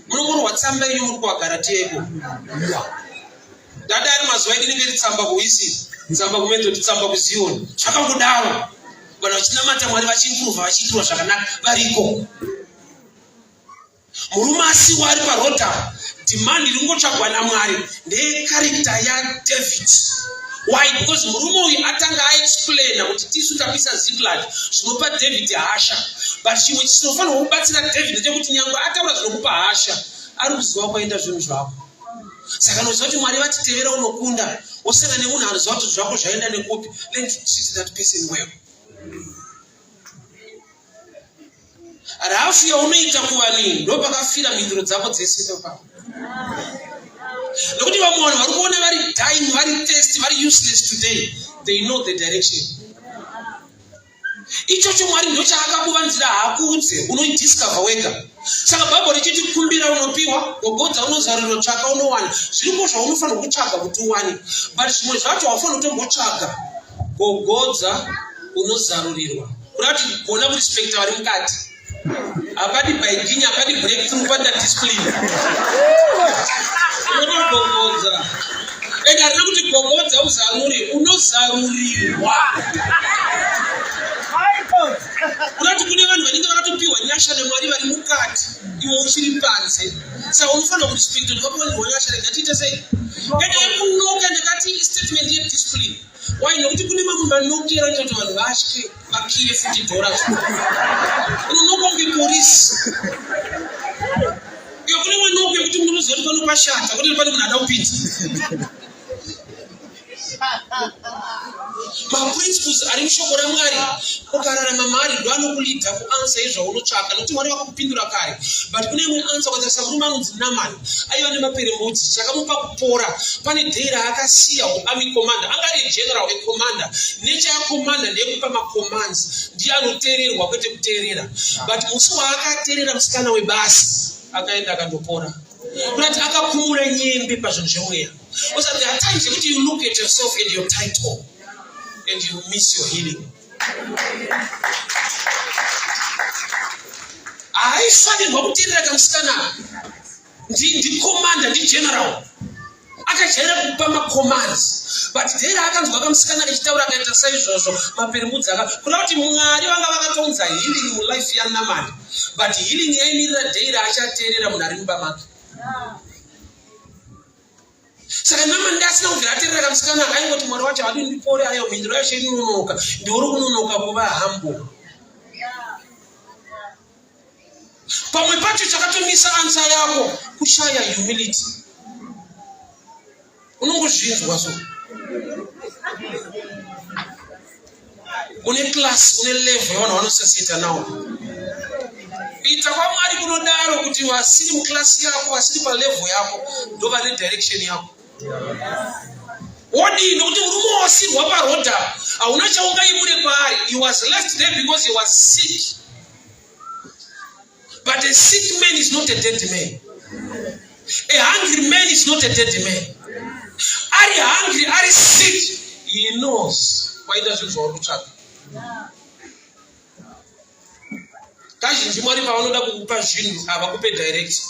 [SPEAKER 1] Munongorwa tsamba yenyu muri kuvaGaratiya iko. Dada ari mazuva edu inenge iri tsamba kuisi, tsamba kuMethod, tsamba kuZion, zvakangodaro. Vanhu vachinamata Mwari, vachiimprova, vachiitirwa zvakanaka variko. Murume asiwa ari paroad, demand iri kungotsvagwa naMwari ndeyecharacter yaDavid. Why? Because murume uyu atanga aexplaina kuti tisu tapisa Ziklag, zvinopa David hasha. But chimwe chinofanirwa kubatsira David ndechekuti nyange ataura zvinokupa hasha, ari kuziva kwaenda zvinhu zvako. Saka anoziva kuti Mwari vatitevera unokunda, wosangana nemunhu anoziva kuti zvako zvaenda nekupi. Learn to treat that person well. Rafu yaunoita kuvanhu ndo pakafira mhinduro dzako dzese ipapo. Nokuti vamwe vanhu vari kuona vari dying, vari thirsty, vari useless today, they know the direction. Ichocho Mwari ndochaakakuvanzira, haakuudze, unoidiscover wega. Saka Bhaibheri richiti kumbira unopiwa, gogodza unozarirwa, tsvaka unowana. Zviriko zvaunofanirwa kutsvaga kuti uwane, but zvimwe zvacho haufaniri kutombotsvaga. Gogodza unozarurirwa, kuda kuti gona kurespecta vari mukati. Hapadi baiginya, hapadi breakthrough, panoda discipline. Unogogodza, and harina kuti gogodza uzarure, unozarurirwa. Kunati kune vanhu vanenge vakatopiwa nyasha naMwari vari mukati, iwe uchiri panze. Saka unofanira kurespecta kuti vakuwanirwa nyasha, rega tiite sei. Ende yekunoka ndakati statement yediscipline. Why? Nokuti kune mamwe manokero anoita kuti vanhu vatye, vakiye futi dhora. Unonoka kunge porisi. Iyo kune manoko ekuti munoziva kuti pano pashata, kuti pane munhu ada kupinza. Maprinciples ari mushoko raMwari, ukararama maari, ndo anokulidha kuansa izvaunotsvaka, nokuti Mwari vakakupindura kare. But kune imwe ansa, ukatarisa murume anonzi Namani aiva nemaperembudzi, chakamupa kupora pane day raakasiya uarmy commander. Anga ari general, ecommander. Nechaacommander ndeyekupa macommands, ndiye anoteererwa kwete kuteerera. But musi waakateerera musikana webasa, akaenda akandopora. Kurati akakumura nyembe pazvinhu zvemweya. Also, there are times yekuti you look at yourself and your title and you miss your healing. Haaifanirwa kuteerera kamusikana, ndikomanda, ndigeneral, akajaira kupa macommands. But day raakanzwa kamusikana kachitaura, akaita saizvozvo, maperembudzi aka. Kuda kuti Mwari vanga vakatonza healing mulife yaNamani, but healing yaimirira day raachateerera munhu ari mumba make. Saka Namani ndasina kubvira ateerera kamusikana, aingoti Mwari wacho hadi ndipore. Ayo mhinduro yacho inononoka, ndiuri kunonoka kuva humble. Pamwe pacho chakatomisa answer yako kushaya humility. Unongozvinzwa so une class, une level yavanhu vanosasita nawo. Kuita kwaMwari kunodaro kuti vasiri muklasi yako, vasiri palevel yako, ndo vane direction yako. Wodii? Nokuti murume wasirwa parodha, hauna chaungaimure kwaari. He was left there because he was sick, but a sick man is not a dead man. A hungry man is not a dead man. Ari hungry, ari sick, he knows waita zvinhu zvauri kutsvaga. Kazhinji Mwari pavanoda kukupa zvinhu havakupe direct.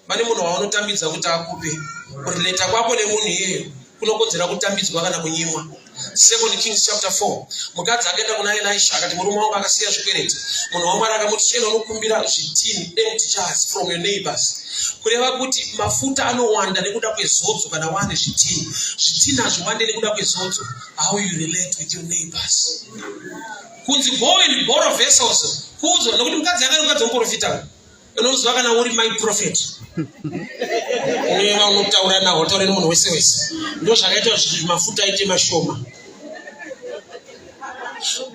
[SPEAKER 1] Vane munhu wavanotambidza kuti akupe. Kurelata kwako nemunhu iyeyo kunokodzera kutambidzwa kana kunyimwa. Second Kings chapter 4, mukadzi akaenda kuna Elisha akati, "Murume wangu akasiya zvikwereti." Munhu waMwari akamuti, "Chienda unokumbira zvitini, empty jars, from your neighbors." Kureva kuti mafuta anowanda nekuda kwezodzo kana wane zvitini. Zvitini hazviwande nekuda kwezodzo. How you relate with your neighbors. Kunzi go and borrow vessels, kuudzwa nokuti mukadzi akari mukadzi wemuprofita. Unoziva kana uri my prophet, unoeva unotaura nawo, utaura nemunhu wese wese. Ndo zvakaita mafuta aite mashoma.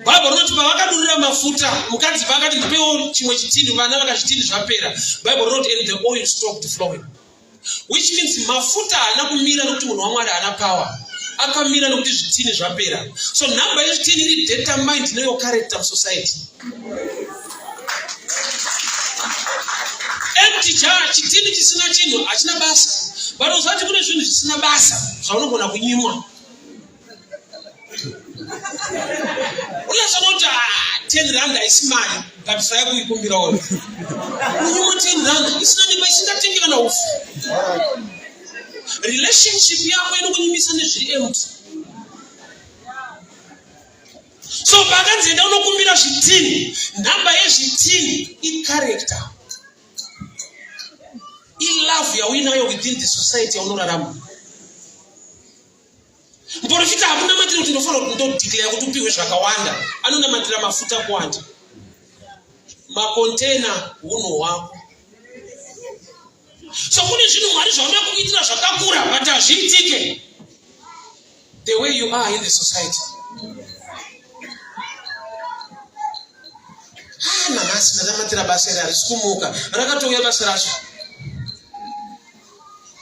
[SPEAKER 1] Bhaibheri rinoti pavakadurira mafuta, mukadzi paakati, "Ndipewo chimwe chitini," vana vakazvitini zvapera. Bhaibheri rinoti, "And the oil stopped flowing," which means mafuta haana kumira nokuti munhu waMwari haana power. Akamira nokuti zvitini zvapera. So nhamba yezvitini iri determined neyour character musociety. Empty jar, chitini chisina chinhu, hachina basa. But usati kune zvinhu zvisina basa zvaunogona kunyimwa. Unazonoti, "Ah, R10 haisi mari," but sai kuikumbirawo unyimwa R10 isina nemba, isingatengi kana ufu. Relationship yako inokunyimisa nezviri empty. So pakanzi enda unokumbira zvitini, nhamba yezvitini icharacter, ilove yauinayo within the society yaunorarama. Muprofita hakunamatira kuti ndofanira kuti ndodeclare kuti upiwe zvakawanda. Anonamatira mafuta kuwanda, makontena, unhu hwako. So kune zvinhu Mwari zvaunoda kuitira zvakakura, but hazviitike the way you are in the society. Ah, nanhasi ndanamatira basa iri harisi kumuka. Rakatouya basa racho.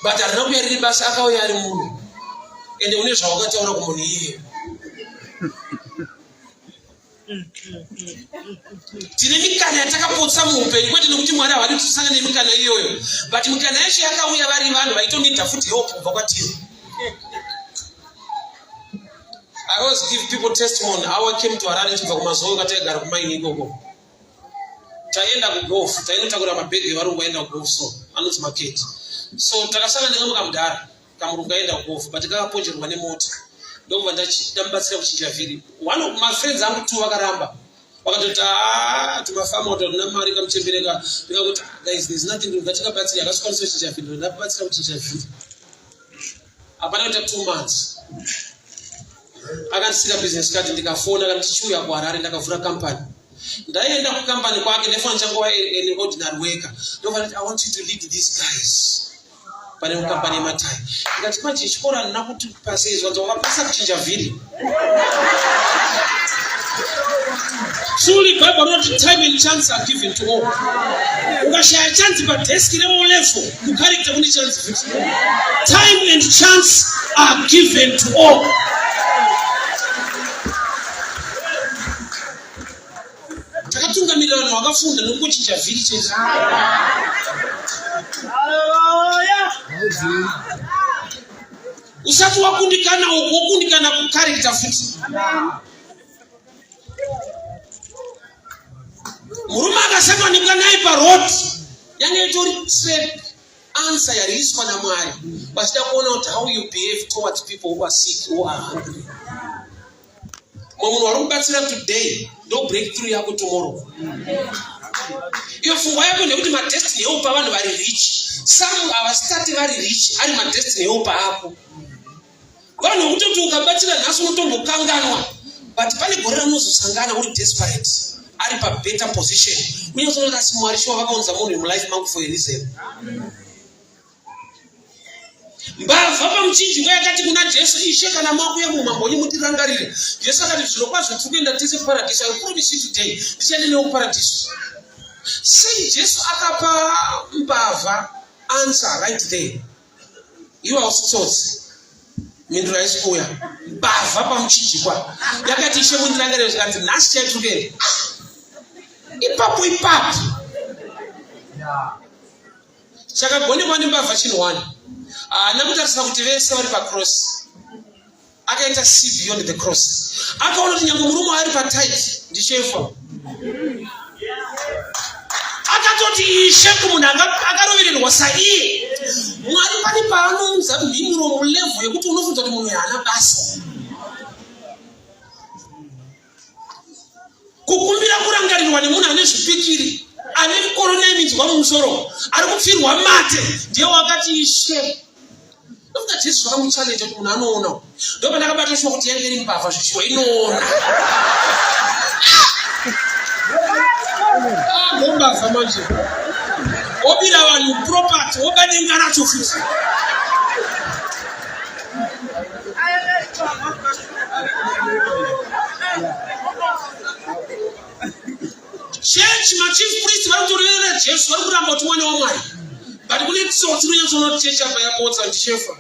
[SPEAKER 1] But harina kuuya riri basa, akauya ari munhu. Ende une zvawakataura kumunhu iyeyo. Tine mikana yatakapotsa muupenyu, kwete nekuti Mwari havadi kuti tisangane nemikana iyoyo, but mikana yacho yakauya vari vanhu vaitonida futi help kubva kwatiri. I always give people testimony how I came to Harare ndichibva kuMazowe kwataigara kumaini ikoko. Taienda kugolf, tainotakura mabhegi evarungu aienda kugolf, so anonzi maketi. So takasangana nekamwe kamudhara kamurungu aienda kugolf, but kakaponjerwa nemota, ndokubva ndamubatsira kuchinja vhiri. One of my friends angu two vakaramba, vakatoti, ah, tumafama kuti hatina mari kamuchembereka. Ndikakuti, ah, guys, there's nothing ngatikabatsira, akasikwanisa kuchinja vhiri, ndabatsira kuchinja vhiri. Hapana kuita 2 months akandisira business card. Ndikafona kana tichiuya kuHarare, ndakavhura company. Ndaienda kukambani kwake, ndaifanira changova an ordinary worker. Ndobva ndati, "I want you to lead these guys pane mukambani yematai." Ndikati, manje chikoro handina kuti pasei, zvanzi wakapasa kuchinja vhiri. Truly, Bible rinoti time and chance are given to all. Ukashaya chance padeski reO level, mucharacter kune chance futi. Time and chance are given to all. Takatungamirira vanhu vakafunda nokungochinja vhiri chete.
[SPEAKER 2] Hallelujah.
[SPEAKER 1] Usati wakundikana uku, wokundikana kucharacter futi. Murume akasanganikwa naye paroad, yange itori trap answer yariiswa naMwari, vachida kuona kuti how you behave towards people who are sick, who are hungry. Mumwe munhu wari kubatsira today ndo breakthrough yako tomorrow. Iyo pfungwa yako ndekuti madestiny helper vanhu vari rich. Some havasitati vari rich, ari madestiny helper ako, vanhu vekutoti ukabatsira nhasi unotombokanganwa, but pane gore ramunozosangana uri desperate, ari pabetter position. Unyatsoona asi Mwari shuwa vakaunza munhu mulife mangu for a reason. Mbavha pamuchinjikwa yakati kuna Jesu, "Ishe, kana makuya muumambo wenyu, mutirangarire." Jesu akati, "Zviro kwazvo tiri kuenda tese kuparadhiso. I promise you today, ndichaende newe kuparadhiso." Sei Jesu akapa mbavha answer right there? Iwe hausi tsotsi, mhinduro haisi kuuya. Mbavha pamuchinjikwa yakati, "Ishe, mundirangarire." Zvikanzi, "Nhasi chaitiri kuenda." Ipapo ipapo chakagonekwa nembavha chinhu one: haana kutarisa kuti vese vari pacross. Akaita see beyond the cross. Akaona kuti nyange murume ari patight ndishefa. Akatoti ishe kumunhu akarovererwa saiye. Mwari pane paanounza mhinduro mulevel yekuti unofunza kuti munhu haana basa. Kukumbira kurangarirwa nemunhu ane zvipikiri, ane korona yeminzwa mumusoro, ari kupfirwa mate, ndiye wakati ishe. Ndofunga Jesu zvakamuchallenge kuti munhu anoona. Ndo pandakabata shuwa kuti yange iri mbavha zvishuwa inoona. Ah, ndombavha manje wobira vanhu property, woba denga racho futi. Church, machief priest vari kutoreverera Jesu, vari kuramba kuti mwana waMwari, but kune tsotsi rinonyatsoona kuti chechi apa yapotsa, ndishefa.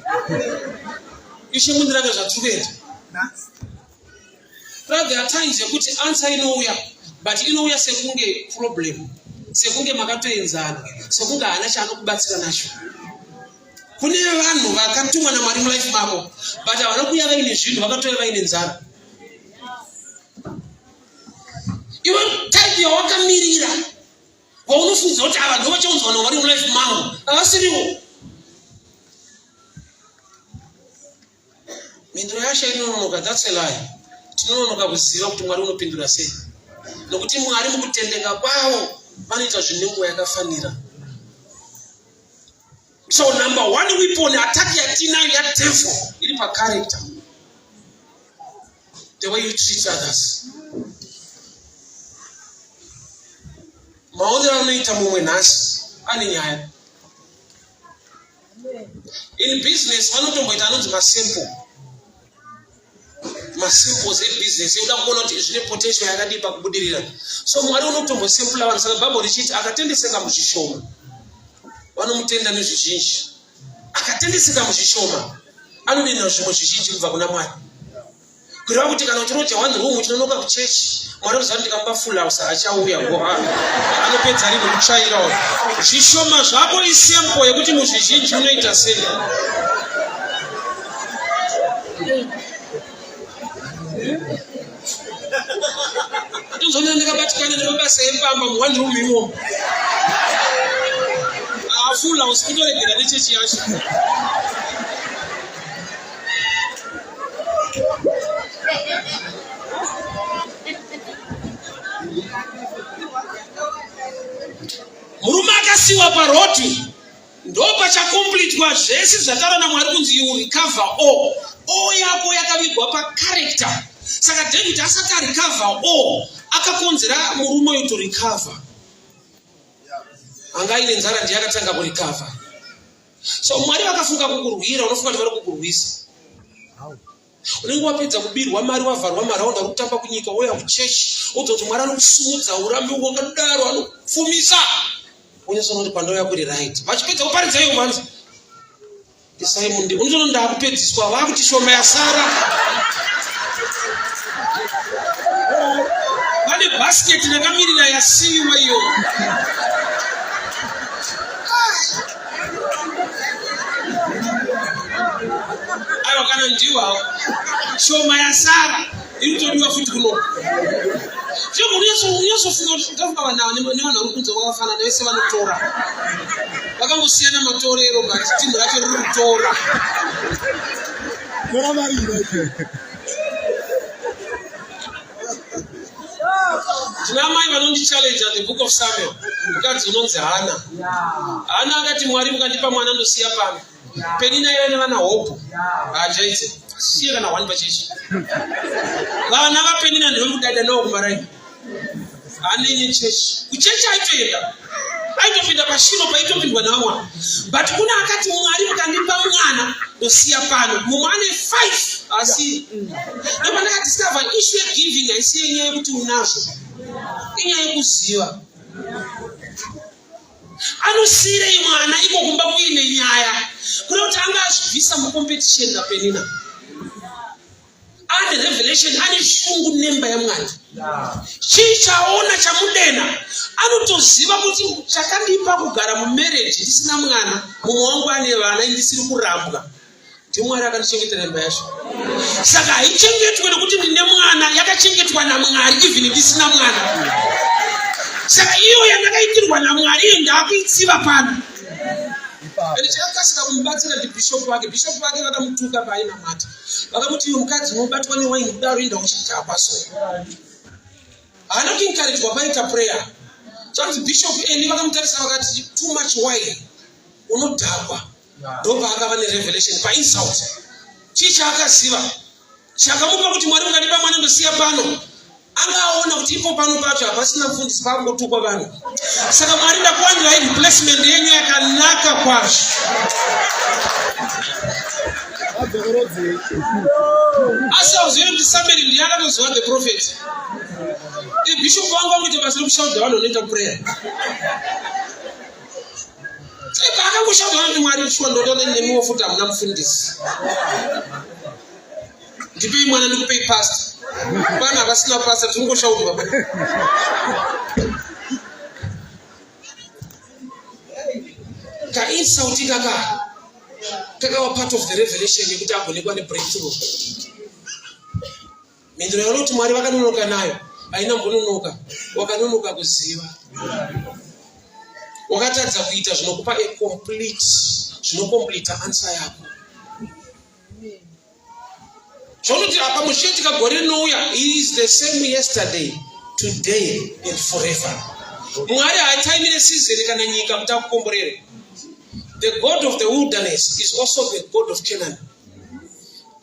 [SPEAKER 1] "Ishe, mundirange zvatiri kuenda." There are times yekuti answer inouya, but inouya sekunge problem, sekunge makatoenzana, sekunge haana chaanokubatsira nacho. Kune vanhu vakatumwa naMwari mulife mako, but havana kuuya vaine zvinhu, vakatouya vaine nzara. Iwe type yawakamirira, waunofungidzira kuti ava ndo vachaunzwa naMwari mulife mangu, havasiriwo. Mhinduro yacho inononoka. That's a lie. Tinononoka kuziva kuti Mwari unopindura sei, nokuti Mwari mukutendeka kwavo vanoita zvinhu nenguva yakafanira. So number one weapon attack yatinayo yadevil iri pacharacter, the way you treat others. Maonero anoita mumwe nhasi ane nyaya. In business vanotomboita anonzi masample, masamples ebusiness ekuda kuona kuti zvine potential yakadii pakubudirira. So Mwari unotombosempula vanhu. Saka Bhaibheri richiti akatendeseka muzvishoma vanomutenda nezvizhinji. Akatendeseka muzvishoma anodenha zvimwe zvizhinji kubva kuna Mwari. Kureva kuti kana uchiroja one room uchinonoka kuchechi, Mwari anoziva kuti ndikamupa full house achauya ngo anopedza rini kutsvaira uyo. Zvishoma zvako isempo yekuti muzvizhinji unoita sei. Ndozvona ndakabatikana nemabasa epamba mu one room imomo. Ah, full house kutoregera nechechi yacho. Murume akasiwa paroti ndopachakomplitwa zvese zvataura namwari kunzi you recover all. All yako yakavigwa pacharacter. Saka David asati arecover all, akakonzera murume uyu to recover. Anga aine nzara ndiye akatanga kurecover. So Mwari vakafunga kukurwira, unofunga kuti vari kukurwisa. Unenge wapedza kubirwa mari, wavharwa maraundi, ari kutamba kunyika, wouya kuchechi, wobva kuti Mwari anokusumudza, urambe wakadaro, anokupfumisa. Wonyatsoona kuti pandauya kuri right. Vachipedza kuparidza iyo vanzi isai mundi, unotoona ndakupedziswa, vakuti shoma yasara. Vane bhasiketi rakamirira yasiyiwa iyo. Aiwa kana ndiwo shoma yasara iri kutodiwa futi kuno. Unyasofunga kuti ndafunga vanhu ava nevanhu vari kunze vakafanana vese vanotora. Vakangosiyana matorero but timu racho riri kutora.
[SPEAKER 3] Tora mari inoita.
[SPEAKER 1] Ndina amai vanondichallenge the book of Samuel. Mukadzi unonzi Hana. Hana akati Mwari mukandipa mwana ndosiya pano. Penina aiva nevana hopo. Haachaite. Siye kana one pachechi. Vana vaPenina ndevekudada nawo kumaraini. Hanenye chechi. Kuchechi aitoenda. Aitopinda pashiro paitopindwa navamwana. But kuna akati Mwari mukandipa mwana ndosiya pano. Mumwe ane 5 asi ndopandakadiscover issue yegiving haisi yenyaya yekuti unazvo. Inyaya yekuziva. Anosiyirei mwana iko kumba kuine nyaya. Kuda kuti anga azvibvisa mucompetition naPenina. Ane revelation, ane shungu nemba yaMwari. Chii chaona chamudena? Anotoziva kuti chakandipa kugara mumarriage ndisina mwana, mumwe wangu ane vana, ndisiri kurambwa. NdiMwari akandichengetera imba yacho. Saka haichengetwe nekuti ndine mwana, yakachengetwa naMwari even ndisina mwana. Saka iyo yandakaitirwa naMwari iyo ndakuitsiva pano. Ende chakakasika kumubatsira ndibhishopu vake. Bhishopu vake vakamutuka paainamata. Vakamuti iwe mukadzi unobatwa newaini kudaro enda uchidhakwa so. Haana kuencouragwa paita prayer. Zvanzi Bishop Eli vakamutarisa vakati too much wine unodhakwa. Ndopaakava nerevelation painsult. Chii chaakaziva? Chakamupa kuti Mwari mukandipa mwana ndosiya pano. Anga aona kuti ipo pano pacho hapasina mufundisi pakungotukwa vanhu. Saka Mwari ndakuwanirai replacement yenyu yakanaka kwazvo. Asi hauzivi kuti Samuel ndiye akatozova the prophet. Bishop wangu vangoita basa rekushauda vanhu vanoita prayer. Paakangoshaudwa vanhu Mwari shuwa ndoda nemiwo futi hamuna mufundisi. Ndipei mwana ndikupei pastor. Pana havasina pastor tingoshaudwa baba. Ka insult kaka kakava part of the revelation yekuti agonekwa nebreakthrough. Mhinduro yaunoti Mwari vakanonoka nayo haina mbononoka, wakanonoka kuziva. Wakatadza kuita zvinokupa a complete, zvinocompleta answer yako. Zvaunoti apa muchiitika gore rinouya, he is the same yesterday, today and forever. Mwari haataimire season kana nyika kuti akukomborere. The God of the wilderness is also the God of Canaan.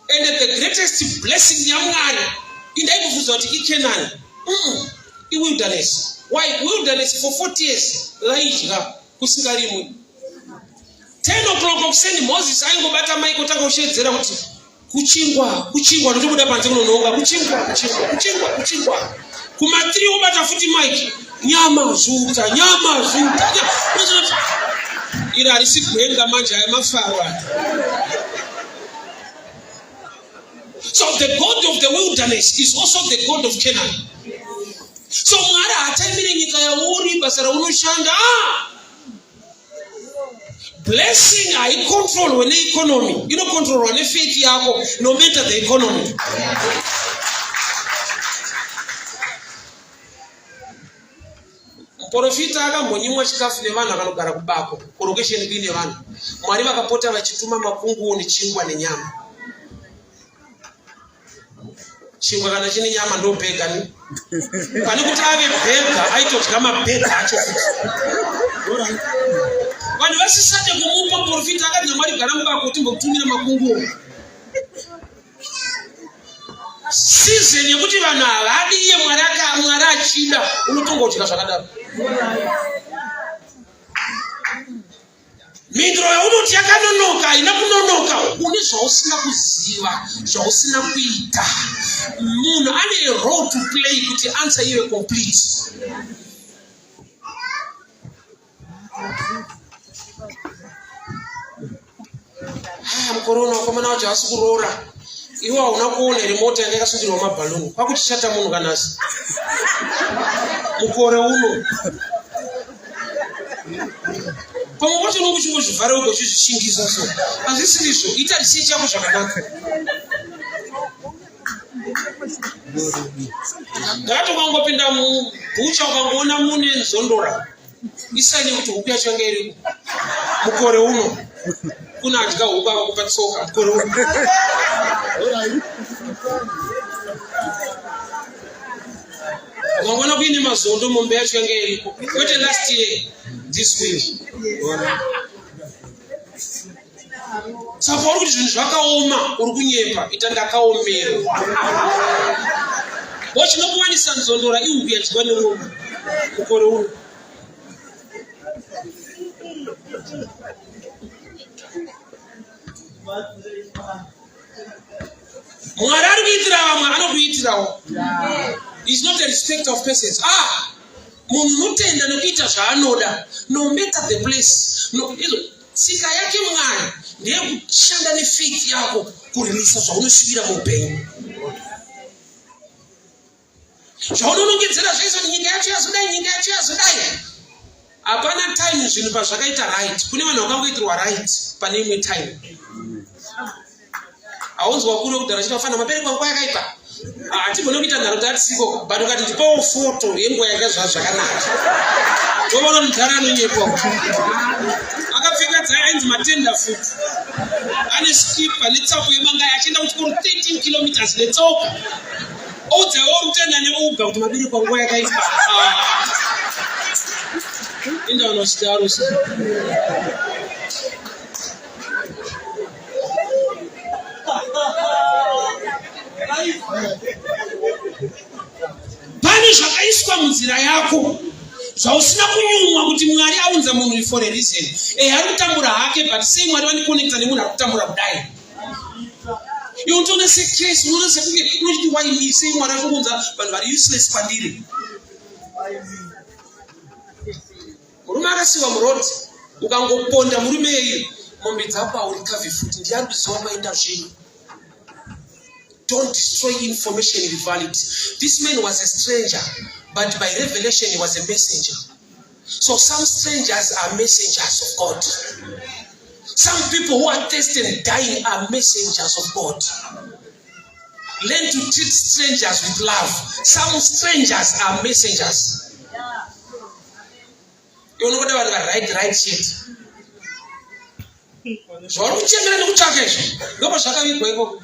[SPEAKER 1] And the greatest blessing yaMwari indaikubvunza kuti iCanaan. Iwilderness. Why? Wilderness for 40 years vaidya kusingarimwi. 10 o'clock kuseni Moses aingobata maiko otanga kushedzera kuti kuchingwa kuchingwa ndotobuda panze kunononga kuchingwa kuchingwa kuchingwa kuchingwa kuma 3 obata futi mike nyama zvuta nyama zvuta. Iri harisi gwenga manje, aya mafaro aya. So the God of the wilderness is also the God of Canaan. So Mwari haataimire nyika yauri, basa raunoshanda. Ah! Blessing haicontrolwe neeconomy, inocontrolwa nefaith yako, no matter the economy. Muporofita akambonyimwa chikafu nevanhu akanogara kubako kurokesheni kuine vanhu. Mwari vakapota vachituma makunguwo nechingwa nenyama. Chingwa kana chine nyama ndo bhega ni. Pane kuti ave bhega aitodya mabhega acho futi. Vanhu vasisade kumupa muporofita akati naMwari gara mubako timbokutumira makunguwo. Season yekuti vanhu havadi iye Mwari aka Mwari achida unotongodya zvakadaro. Mhinduro yaunoti yakanonoka haina kunonoka, une zvausina kuziva, zvausina kuita. Munhu ane a role to play kuti answer ive complete. Ah, mukore uno vakomana vacho havasi kuroora. Iwe hauna kuona here mota yanga yakasungirwa mabhaluni kwakuchichata munhu kanasi mukore uno pamwe pacho unonge uchingozvivhara wega uchizvishingisa so hazvisirizvo ita risii chako zvakanaka ndakati ukangopinda mubhucha ukangoona mune nzondora isaine kuti huku yacho yanga iriko mukore uno kuna adya huku akakupa tsoka mukore uno. Ukangoona kuine mazondo mombe yacho yanga iriko kwete last year, this week. Saka uri kuti zvinhu zvakaoma uri kunyepa, ita ndakaomerwa. Bo chinokuwanisa nzondora ihuku yadyiwa nemombe mukore uno. Mwari ari kuitira vamwe anokuitirawo. Is not a respect of persons. Ah, munhu unotenda nekuita zvaanoda no matter the place. No, izvo tsika yake Mwari ndeyekushanda nefaith yako kuririsa zvaunosvira muupenyu. Zvaunonongedzera zvese kuti nyika yacho yazodai, nyika yacho yazodai. Hapana time zvinhu pazvakaita right. Kune vanhu vakangoitirwa right pane imwe time. Haunzwa kuri wekudhara chiti vafana mabereki vangu yakaipa. Hatigone kuita nharo tatisiko, but ukati ndipawo foto yenguva yanga zvaa zvakanaka. Toona mudhara anonyepa. Akapfeka dzaya ainzi matenda futi. Ane skipa netsapo yemangaya achienda kuchikoro 13 kilometers netsoka. Oudza iwe uri kutenda neuga kuti mabereki wangu yakaipa. Inda unosidaro so. Pane zvakaiswa munzira yako zvausina kunyumwa kuti Mwari aunza munhu for a reason. Eh, ari kutambura hake but sei Mwari vandikonekta nemunhu ari kutambura kudai? Iwe unotoona secase, unoona sekunge unochiti why me, sei Mwari ari kuunza vanhu vari useless kwandiri? Murume akasiwa muroad, ukangoponda murume iyeyu mombe dzako haurikavhi futi, ndiye ari kuziva kwaenda zvinhu. Don't destroy information iri valid. This man was a stranger, but by revelation he was a messenger. So some strangers are messengers of God. Some people who are thirsty and dying are messengers of God. Learn to treat strangers with love. Some strangers are messengers. Iwe unoda vanhu va right right shit. Zvauri kuchemera nekutsvaka izvi ndoko zvakavigwa ikoko.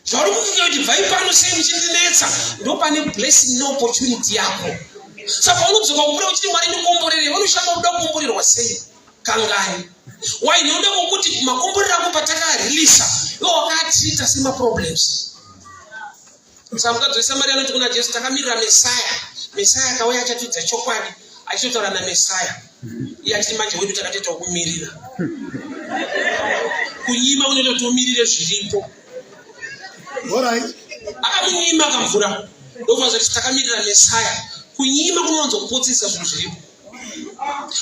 [SPEAKER 1] Zvauri kufunga kuti bvai pano sei muchindinetsa, ndopane blessing neopportunity yako. Saka unodzoka kumbura uchiti Mwari ndikomborere, vanoshama kuda kukomborerwa sei? Kangani? Why? Nekuda kwokuti makomborero ako patakareleasa iwo wakaatriita semaproblems. Saka mukadzi weSamaria anoti kuna Jesu, takamirira Mesaya. Mesaya akauya achatiudza chokwadi, achitotaura naMesaya. Iye achiti manje wedu takatoita wokumirira. Kunyima kunoita kuti umirire zviripo.
[SPEAKER 3] Alright.
[SPEAKER 1] Akamunyima akamvura. Ndobva zvati takamirira Mesaya. Kunyima kunowanzokupotsesa zvinhu zviripo.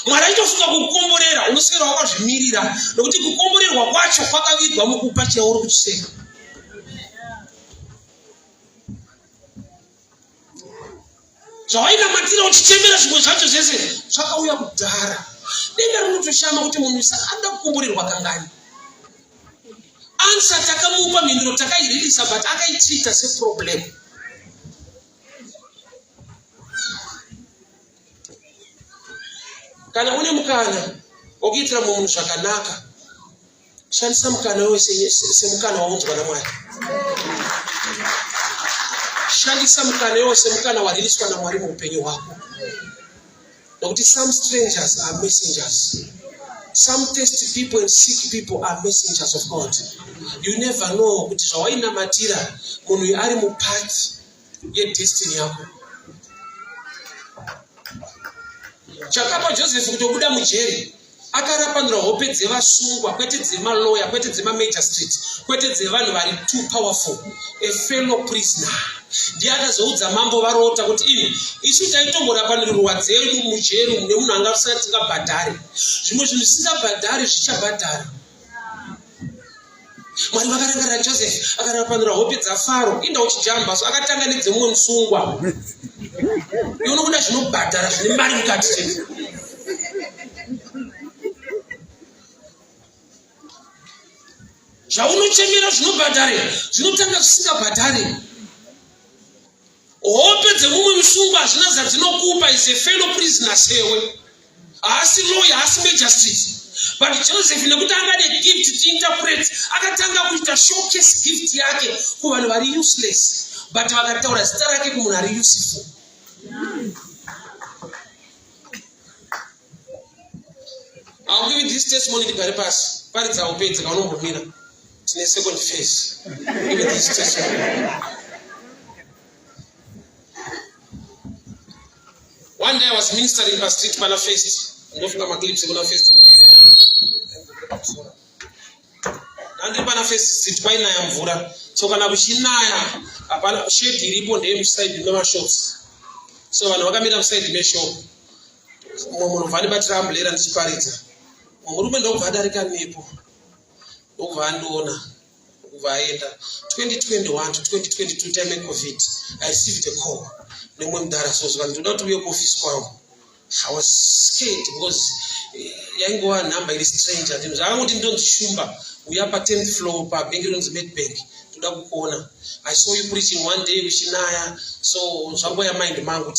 [SPEAKER 1] Mwari achitofunga kukukomborera, unoswera wakazvimirira nokuti kukomborerwa kwacho kwakavigwa mukupa chauri kuchiseka. Zvawainamatira uchichemera zvimwe zvacho zvese zvakauya kudhara. Denga rinotoshama kuti munhu anoda kukomborerwa kangani. Answer takamupa mhinduro takairirisa but akaitrita seproblem. Kana une mukana wekuitira mumwe munhu zvakanaka, shandisa mukana iwoyo semukana waunzwa naMwari. Shandisa mukana iwoyo semukana waririswa naMwari muupenyu hwako, nokuti some strangers are messengers. Some thirsty people and sick people are messengers of God. You never know kuti zvawainamatira munhu uyu ari mupath yedestiny yako. Chakapa Joseph kutobuda mujeri akarapanura hope dzevasungwa, kwete dzemaloya, kwete dzemamagistrate, kwete dzevanhu vari too powerful. A fellow prisoner ndiye akazoudza mambo varota kuti imi isu taitomborapanurwa dzedu mujeri mune munhu anga tingabhadhare zvimwe zvinhu zvisingabhadhari zvichabhadhara. Mwari vakarangarira Joseph akarapanura hope dzaFaro inda uchijamba so akatanga nedzemumwe musungwa. Iwe unokuda zvinobhadhara zvine mari mukati chete. Zvaunochemera zvinobhadhare zvinotanga zvisingabhadhare. Hope dzemumwe musungwa hazvina zadzinokupa is a fellow prisoner sewe. Haasi lawyer, haasi magistrate. But Joseph nekuti anga ane gift to interpret, akatanga kuita showcase gift yake kuvanhu vari useless. But vakataura zita rake kumunhu ari useful. I'll give you this testimony ndigare pasi. Paridza upedze kaunombomira. Tine second phase. Give you this testimony. One day I was ministering pa street pana first. Ndofunga maclips kuna first. Ndandiri pana first street kwainaya mvura. So kana kuchinaya hapana shade iripo ndeye muside memashops. So vanhu vakamira muside meshop. Mumwe munhu bva andibatira amburera ndichiparidza. Murume ndokubva adarika nepo. Ndokubva andiona. Ndokubva aenda. 2021 to 2022 time yecovid I received a call nemumwe mudhara so zvikanzi ndoda kuti uye kuoffice kwangu. I was scared because yaingova number iri stranger. Ndinhu zvakangoti ndonzi Shumba uya pa 10th floor pa bank rinonzi Medbank ndoda kukuona. I saw you preaching one day uchinaya so zvangoya mind mangu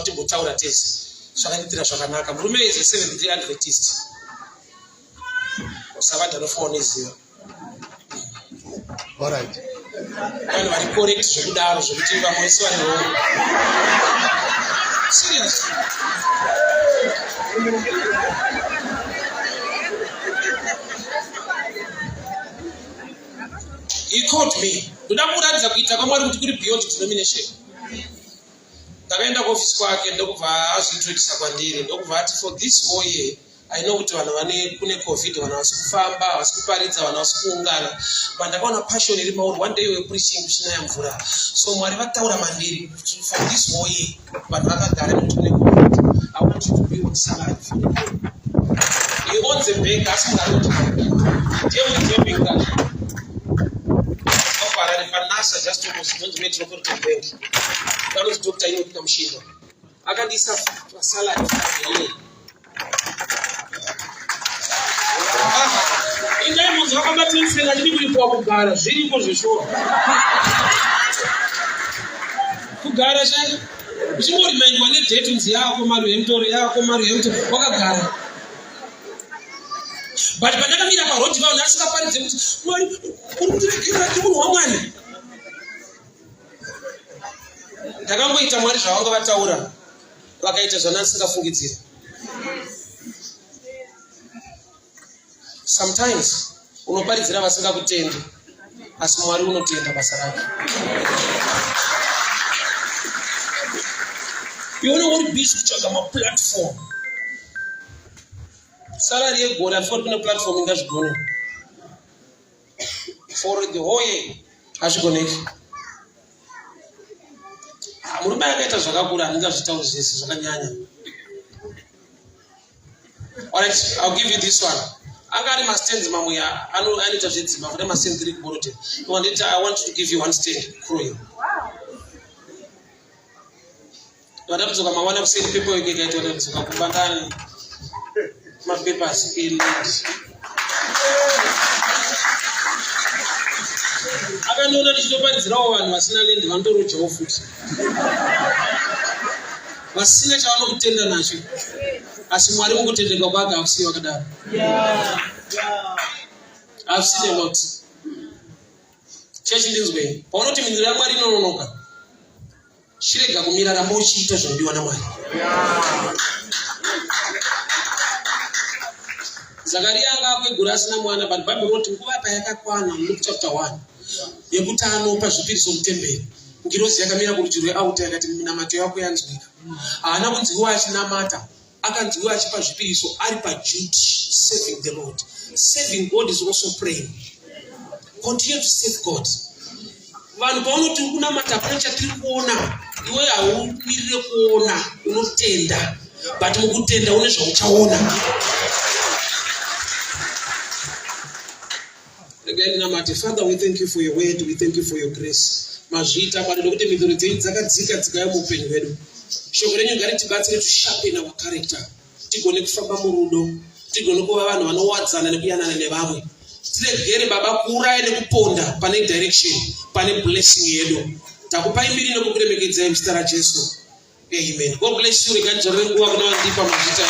[SPEAKER 1] timbotaura tese. Zvakandiitira zvakanaka. Murume is a Seventh Day Adventist. Usavada anofa unoziva.
[SPEAKER 3] Alright.
[SPEAKER 1] Vanhu vari correct zvekudaro zvekuti vamwe vese vari wrong. Serious. He called me. Ndoda kuratidza kuita kwaMwari kuti kuri beyond denomination. Ndakaenda kuofisi kwake ndokubva azviintrodusa kwandiri ndokubva ati for this whole year I know kuti vanhu vane kune covid vanhu havasi kufamba havasi kuparidza vanhu havasi kuungana but ndakaona passion iri mauri one day you were preaching kuchinaya mvura so Mwari vataura mandiri for this whole year vanhu vakagara nekuti kune covid I want you to be on salary for the year. He owns a bank asi munhu ari kuti ndiye muridzi webank racho Harare panasa just almost inonzi Metropolitan Bank vanonzi Dr. Enoch Kamushinda akandiisa pasalary for the year. Indai munzi vakabatisena chidi kuripiwa kugara zviriko zveshuwa kugara chai uchingorimaindwa nedate unzi yako mari yemutoro yako mari yemutoro wakagara but pandakamira parodi vanhu asingaparidze kuti mwari uri kutiregerera ti munhu wamwari ndakangoita mwari zvavanga vataura vakaita zvandasingafungidzira. Sometimes unoparidzira vasingakutendi asi Mwari unotenda basa rake. Iwe unenge uri busy kutsvaga maplatform. Salary yegore handifani kune platform ingazvigone. For the whole year hazvigoneki. Murume akaita zvakakura handingazvitauri zvese zvakanyanya. Alright, I'll give you this one. Anga ari mastands mamwe anoita zvedzimba kune mastand 3 kuBoroden. Nditi I want to give you one stand kuroyo. Vada kudzoka mangwana kuseri paperwork ikaitwa ndadzoka kumba ndani mapapers eland. Akandiona ndichitoparidzirawo vanhu vasina land vanotorojawo futi. Vasina chavanokutenda nacho. Asi Mwari mukutendeka kwake hakusiyi vakadaro. I've seen a lot. Chechi ndinzwei. Paunoti mhinduro yaMwari inononoka. Chirega kumira ramba uchiita zvinodiwa naMwari. Zakaria anga akwegura asina mwana but Bible rinoti nguva payakakwana Luke chapter 1 yekuti anopa zvipiriso mutemberi ngirozi yakamira kurudyi rweauta yakati minamato yako yanzwika. Haana kunzwiwa achinamata akanzwiwa achipa zvipiriso ari paduty serving the Lord. Serving God is also praying. Continue to serve God. Vanhu paunoti uri kunamata hapana chatiri kuona, iwe haumirire kuona, unotenda but mukutenda une zvauchaona. Regai ndinamate. Father, we thank you for your word, we thank you for your grace. Mazviita Mwari nokuti mhinduro dzenyu dzakadzika dzikauya muupenyu hwedu. Shoko renyu ngaritibatsire to sharpen our character, tigone kufamba murudo, tigone kuva vanhu vanowadzana nekuyanana nevamwe. Tiregere Baba kuuraya nekuponda pane direction, pane blessing yedu. Takupai mbiri nekukuremekedzai muzita raJesu. Amen. God bless you. Regai ndidzorere nguva kuna vandipa mazvita.